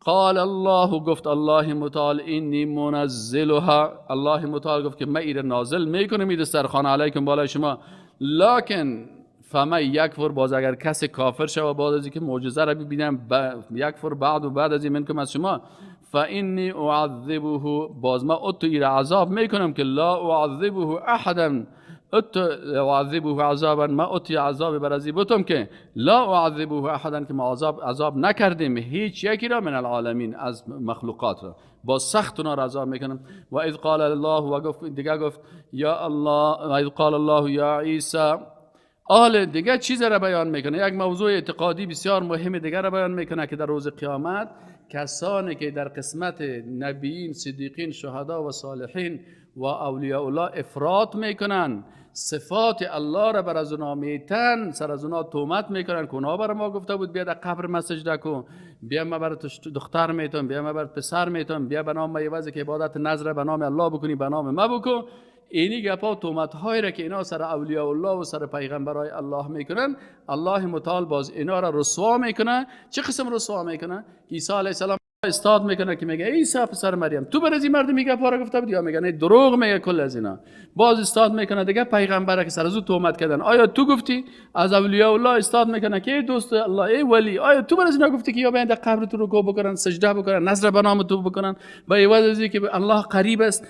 A: قال الله گفت الله متعال، انی منزلها الله متعال گفت که من ایره نازل میکنم این دسترخوان، علیکم بالای شما، لکن فمن یکفر باز اگر کسی کافر شود بعد از اینکه معجزه را ببینم، یکفر بعد و بعد از این، منکم از شما، فانی اعذبه باز ما اتو ایره عذاب میکنم که لا اعذبه احدا اعذبه عذابا ما اتی عذاب بر ازی بتم که لا اعذبه احدا که ما عذاب نکردیم هیچ یکی را، من العالمین از مخلوقات را، با سخت اونا را عذاب میکنم. و اذ قال الله و گفت دیگه گفت یا الله، و اذ قال الله یا عیسی. آل دیگه چیز را بیان میکنه، یک موضوع اعتقادی بسیار مهم دیگه را بیان میکنه که در روز قیامت کسانی که در قسمت نبیین، صدیقین، شهدا و صالحین و اولیاء الله افراط میکنن، صفات الله را بر از اونا میتن، سر از اونا تهمت میکنن که اونا بر ما گفته بود بیا در قبر ما سجده کن، بیا ما برات دختر میتم، بیا ما برات پسر میتم، بیا به نام ما عوض که عبادت نذر به نام الله بکنی به نام ما بکن. اینی گپا تهمت هایی را که اینا سر اولیاء الله و سر پیغمبرای الله میکنن، الله متعال باز اینا را رسوا میکنه. چه قسم رسوا میکنه؟ عیسی علیه السلام استاد میکنه که میگه عیسی پسر مریم تو بر از این مردم میگه پارا گفته بود، یا میگه نه دروغ میگه کل از اینا. باز استاد میکنه دیگه پیغمبره که سر از او تهمت کردن، آیا تو گفتی؟ از اولیاء الله استاد میکنه که ای دوست الله، ای ولی، آیا تو بر از اینا گفتی که یا بیان در قبر تو رکوع بکنن، سجده بکنن، نذر به نام تو بکنن، به عوض از اینکه الله قریب است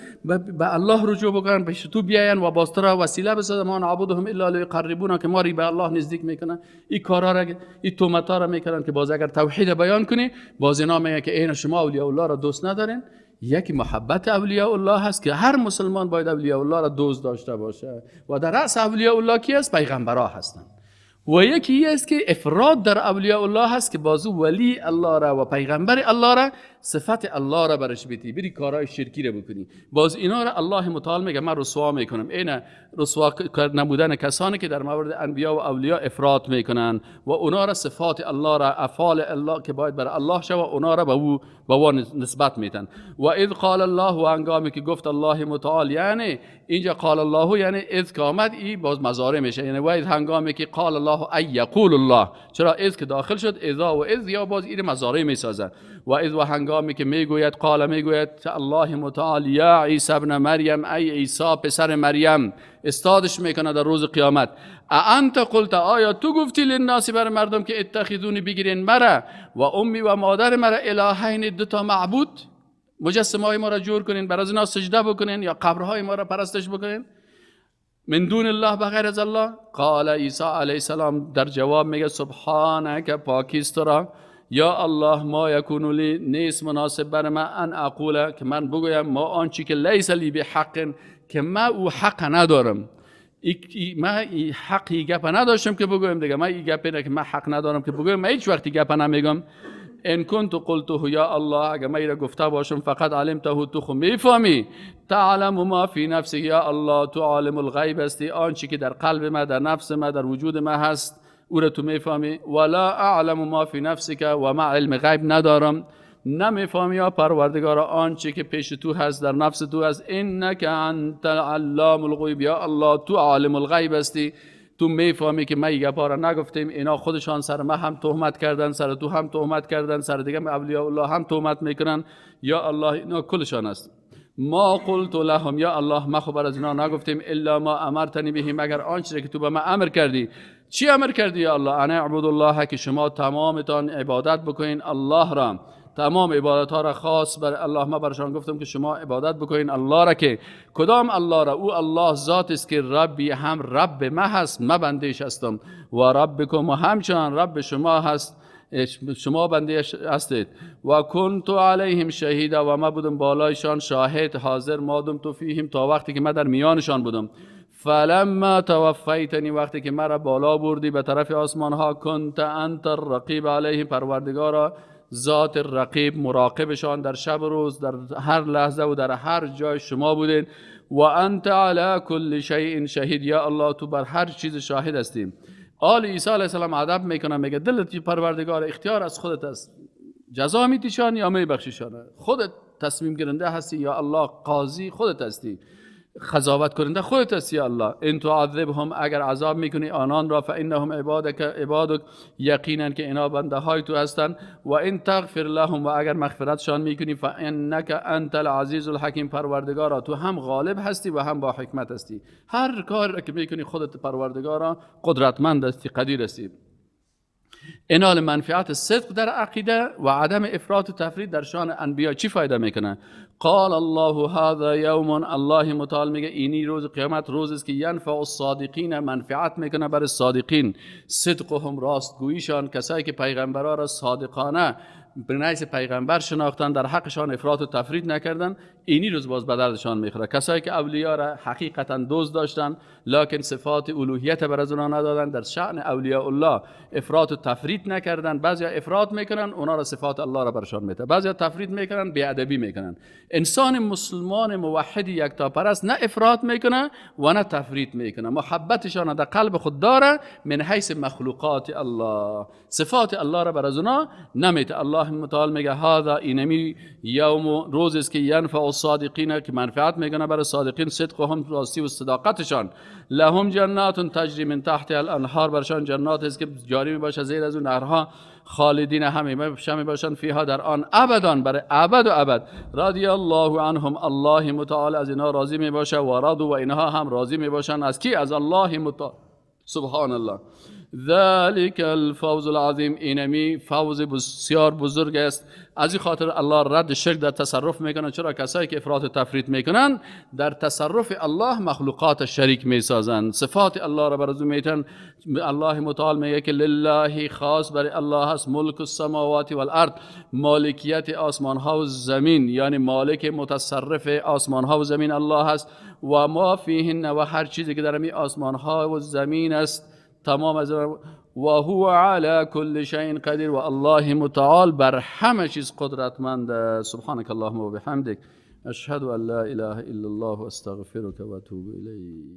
A: به الله رجوع بکنن، به تو بیاین و باز تو را وسیله بسازن، ما نعبدهم الا لیقربونا، که ما را به الله نزدیک میکنن. این کارا را، این تهمت ها را میکنن که باز اگر توحید بیان کنی باز اینا میگن که این شما اولیاء الله را دوست ندارین. یکی محبت اولیاء الله هست که هر مسلمان باید اولیاء الله را دوست داشته باشه و در رأس اولیاء الله کی است؟ پیغمبرها هستند. و یکی است که افراد در اولیاء الله هست که بازو ولی الله را و پیغمبر الله را صفت الله را برش بیتی، بری کارهای شرکی را بکنی. باز اینا را الله متعال میگه من رسوا میکنم. اینا رسوا نمودن کسانی که در مورد انبیا و اولیا افراط میکنن و اونا را صفات الله را، افعال الله که باید بر الله شوه، اونا را به او نسبت میتن. و اذ قال الله، و هنگامی که گفت الله متعال، یعنی اینجا قال الله یعنی اذ که آمد ای باز مضارع میشه، یعنی و اذ هنگامی که قال الله ای یقول الله، چرا اذ که داخل شد اذا و اذ یا باز این مضارع میسازه. و اذ و هنگامی که میگوید، قال میگوید الله متعال یا عیسی ابن مریم، ای عیسی پسر مریم، استادش میکنه در روز قیامت. انت قلت، آیا تو گفتی للناس بر مردم که اتخذونی بگیرین مرا و امی و مادر مرا الهین، دو تا معبود، مجسمه های ما را جور کنین، بر از اینا سجده بکنین یا قبرهای ما را پرستش بکنین، من دون الله بغیر از الله؟ قال عیسی علیه السلام در جواب میگه سبحانک، پاکیست را یا الله، ما یکون لی، نیست مناسب بر من ان اقول، که من بگویم ما آنچه که لیس لی بحق، که من او حق ندارم، من حقی گپ نداشتم که بگویم دیگه، من این گپ که من حق ندارم که بگویم، من هیچ وقتی گپ نمیگم. ان کنت قلته یا الله، اگه من را گفته باشم فقط علمته، تو خو میفهمی، تعلم ما فی نفسی، یا الله تو عالم الغیب هستی، آنچه که در قلب ما، در نفس ما، در وجود ما هست او را تو میفهمی. ولا اعلم ما فی نفسک، و ما علم غیب ندارم، نمیفهمی یا پروردگار آنچه که پیش تو هست، در نفس تو هست. انک انت علام الغیب، یا الله تو عالم الغیب هستی، تو میفهمی که ما این گپا را نگفتیم، اینا خودشان سر ما هم تهمت کردن، سر تو هم تهمت کردن، سر دیگه اولیاء الله هم تهمت میکنن، یا الله اینا کلشان است. ما قلت لهم، یا الله ما خبر از اینا نگفتیم، الا ما امرتنی به، مگر آنچه که تو به ما امر کردی. چی امر کردی یا الله؟ انا اعبد الله، که شما تمامتان عبادت بکنین الله را، تمام عبادت ها را خاص بر الله. ما برشان گفتم که شما عبادت بکنین الله را، که کدام الله را؟ او الله ذات است که ربی هم رب ما هست، ما بندهش هستم، و ربکم، و همچنان رب شما هست، شما بنده هستید. و کنت علیهم شهیدا، و ما بودم بالایشان شاهد حاضر، ما دمت فیهم، تا وقتی که ما در میانشان بودم. فلما توفیتنی، وقتی که مرا بالا بردی به طرف آسمان ها، کنت انت الرقیب علیهم، پروردگارا ذات رقیب مراقبشان در شب و روز، در هر لحظه و در هر جای شما بودین. و انت علی کل شیء شهید، یا الله تو بر هر چیز شاهد هستیم. آل عیسی علیه السلام ادب میکنه، میگه دلت پروردگار اختیار از خودت است، جزا میتیشان یا میبخشیشان، خودت تصمیم گیرنده هستی یا الله، قاضی خودت هستی، قضاوت کننده خودت هستی یا الله. ان تعذبهم، اگر عذاب میکنی آنان را، فانهم عبادک، عبادک، یقینا که اینا بنده های تو هستند. و ان تغفر لهم، و اگر مغفرتشان میکنی، فانک انت العزیز الحکیم، پروردگارا تو هم غالب هستی و هم با حکمت هستی، هر کار که میکنی خودت پروردگارا قدرتمند هستی، قدیر هستی. انال منفعت صدق در عقیده و عدم افراط و تفرید در شان انبیا چی فایده میکنه؟ قال الله هذا یوم، الله متعال میگه اینی روز قیامت روز است که ینفع الصادقین، منفعت میکنه بر صادقین، صدقهم، راستگوییشان، کسایی که پیغمبرا را صادقانه به نحیث پیغمبر شناختن، در حقشان افراط و تفرید نکردن، اینی روز باز به دردشان میخوره. کسایی که اولیا را حقیقتا دوست داشتن لکن صفات الوهیت بر از اونا ندادن، در شأن اولیاء الله افراط و تفرید نکردن. بعضیا افراط میکنن، اونا را صفات الله را برشان میده، بعضیا تفرید میکنن، بی‌ادبی میکنن. انسان مسلمان موحد یکتاپرست نه افراط میکنه و نه تفرید میکنه، محبتشان در قلب خود داره من حیث مخلوقات الله، صفات الله را بر از اونا نمیده. الله الله متعال میگه هذا اینمی یوم روز است که ینفع الصادقین، که منفعت میکنه برای صادقین، صدقهم راستی و صداقتشان. لهم جنات تجری من تحت الانهار، برشان جنات است که جاری میباشه زیر از اون نهرها، خالدین همیشه میباشند فیها در آن ابدان، برای ابد و ابد. رضی الله عنهم، الله متعال از اینها راضی میباشه، و رضوا و اینها هم راضی میباشند. از کی؟ از الله متعال. سبحان الله. ذلك الفوز العظیم، اینمی فوز بسیار بزرگ است. از این خاطر الله رد شرک در تصرف میکنه. چرا؟ کسایی که افراط و تفریط میکنن در تصرف الله مخلوقات شریک میسازند، صفات الله را برازو میتن. الله متعال میگه که لله، خاص برای الله هست، ملک السماوات والارض، مالکیت آسمان ها و زمین، یعنی مالک متصرف آسمان ها و زمین الله هست. و ما فیهن، و هر چیزی که در می آسمان ها و زمین است تمام از و هو علی کل شیء قدیر، و الله متعال بر همه چیز قدرتمند. سبحانك اللهم و بحمدک، اشهد ان لا اله الا الله و استغفرک و اتوب الیک.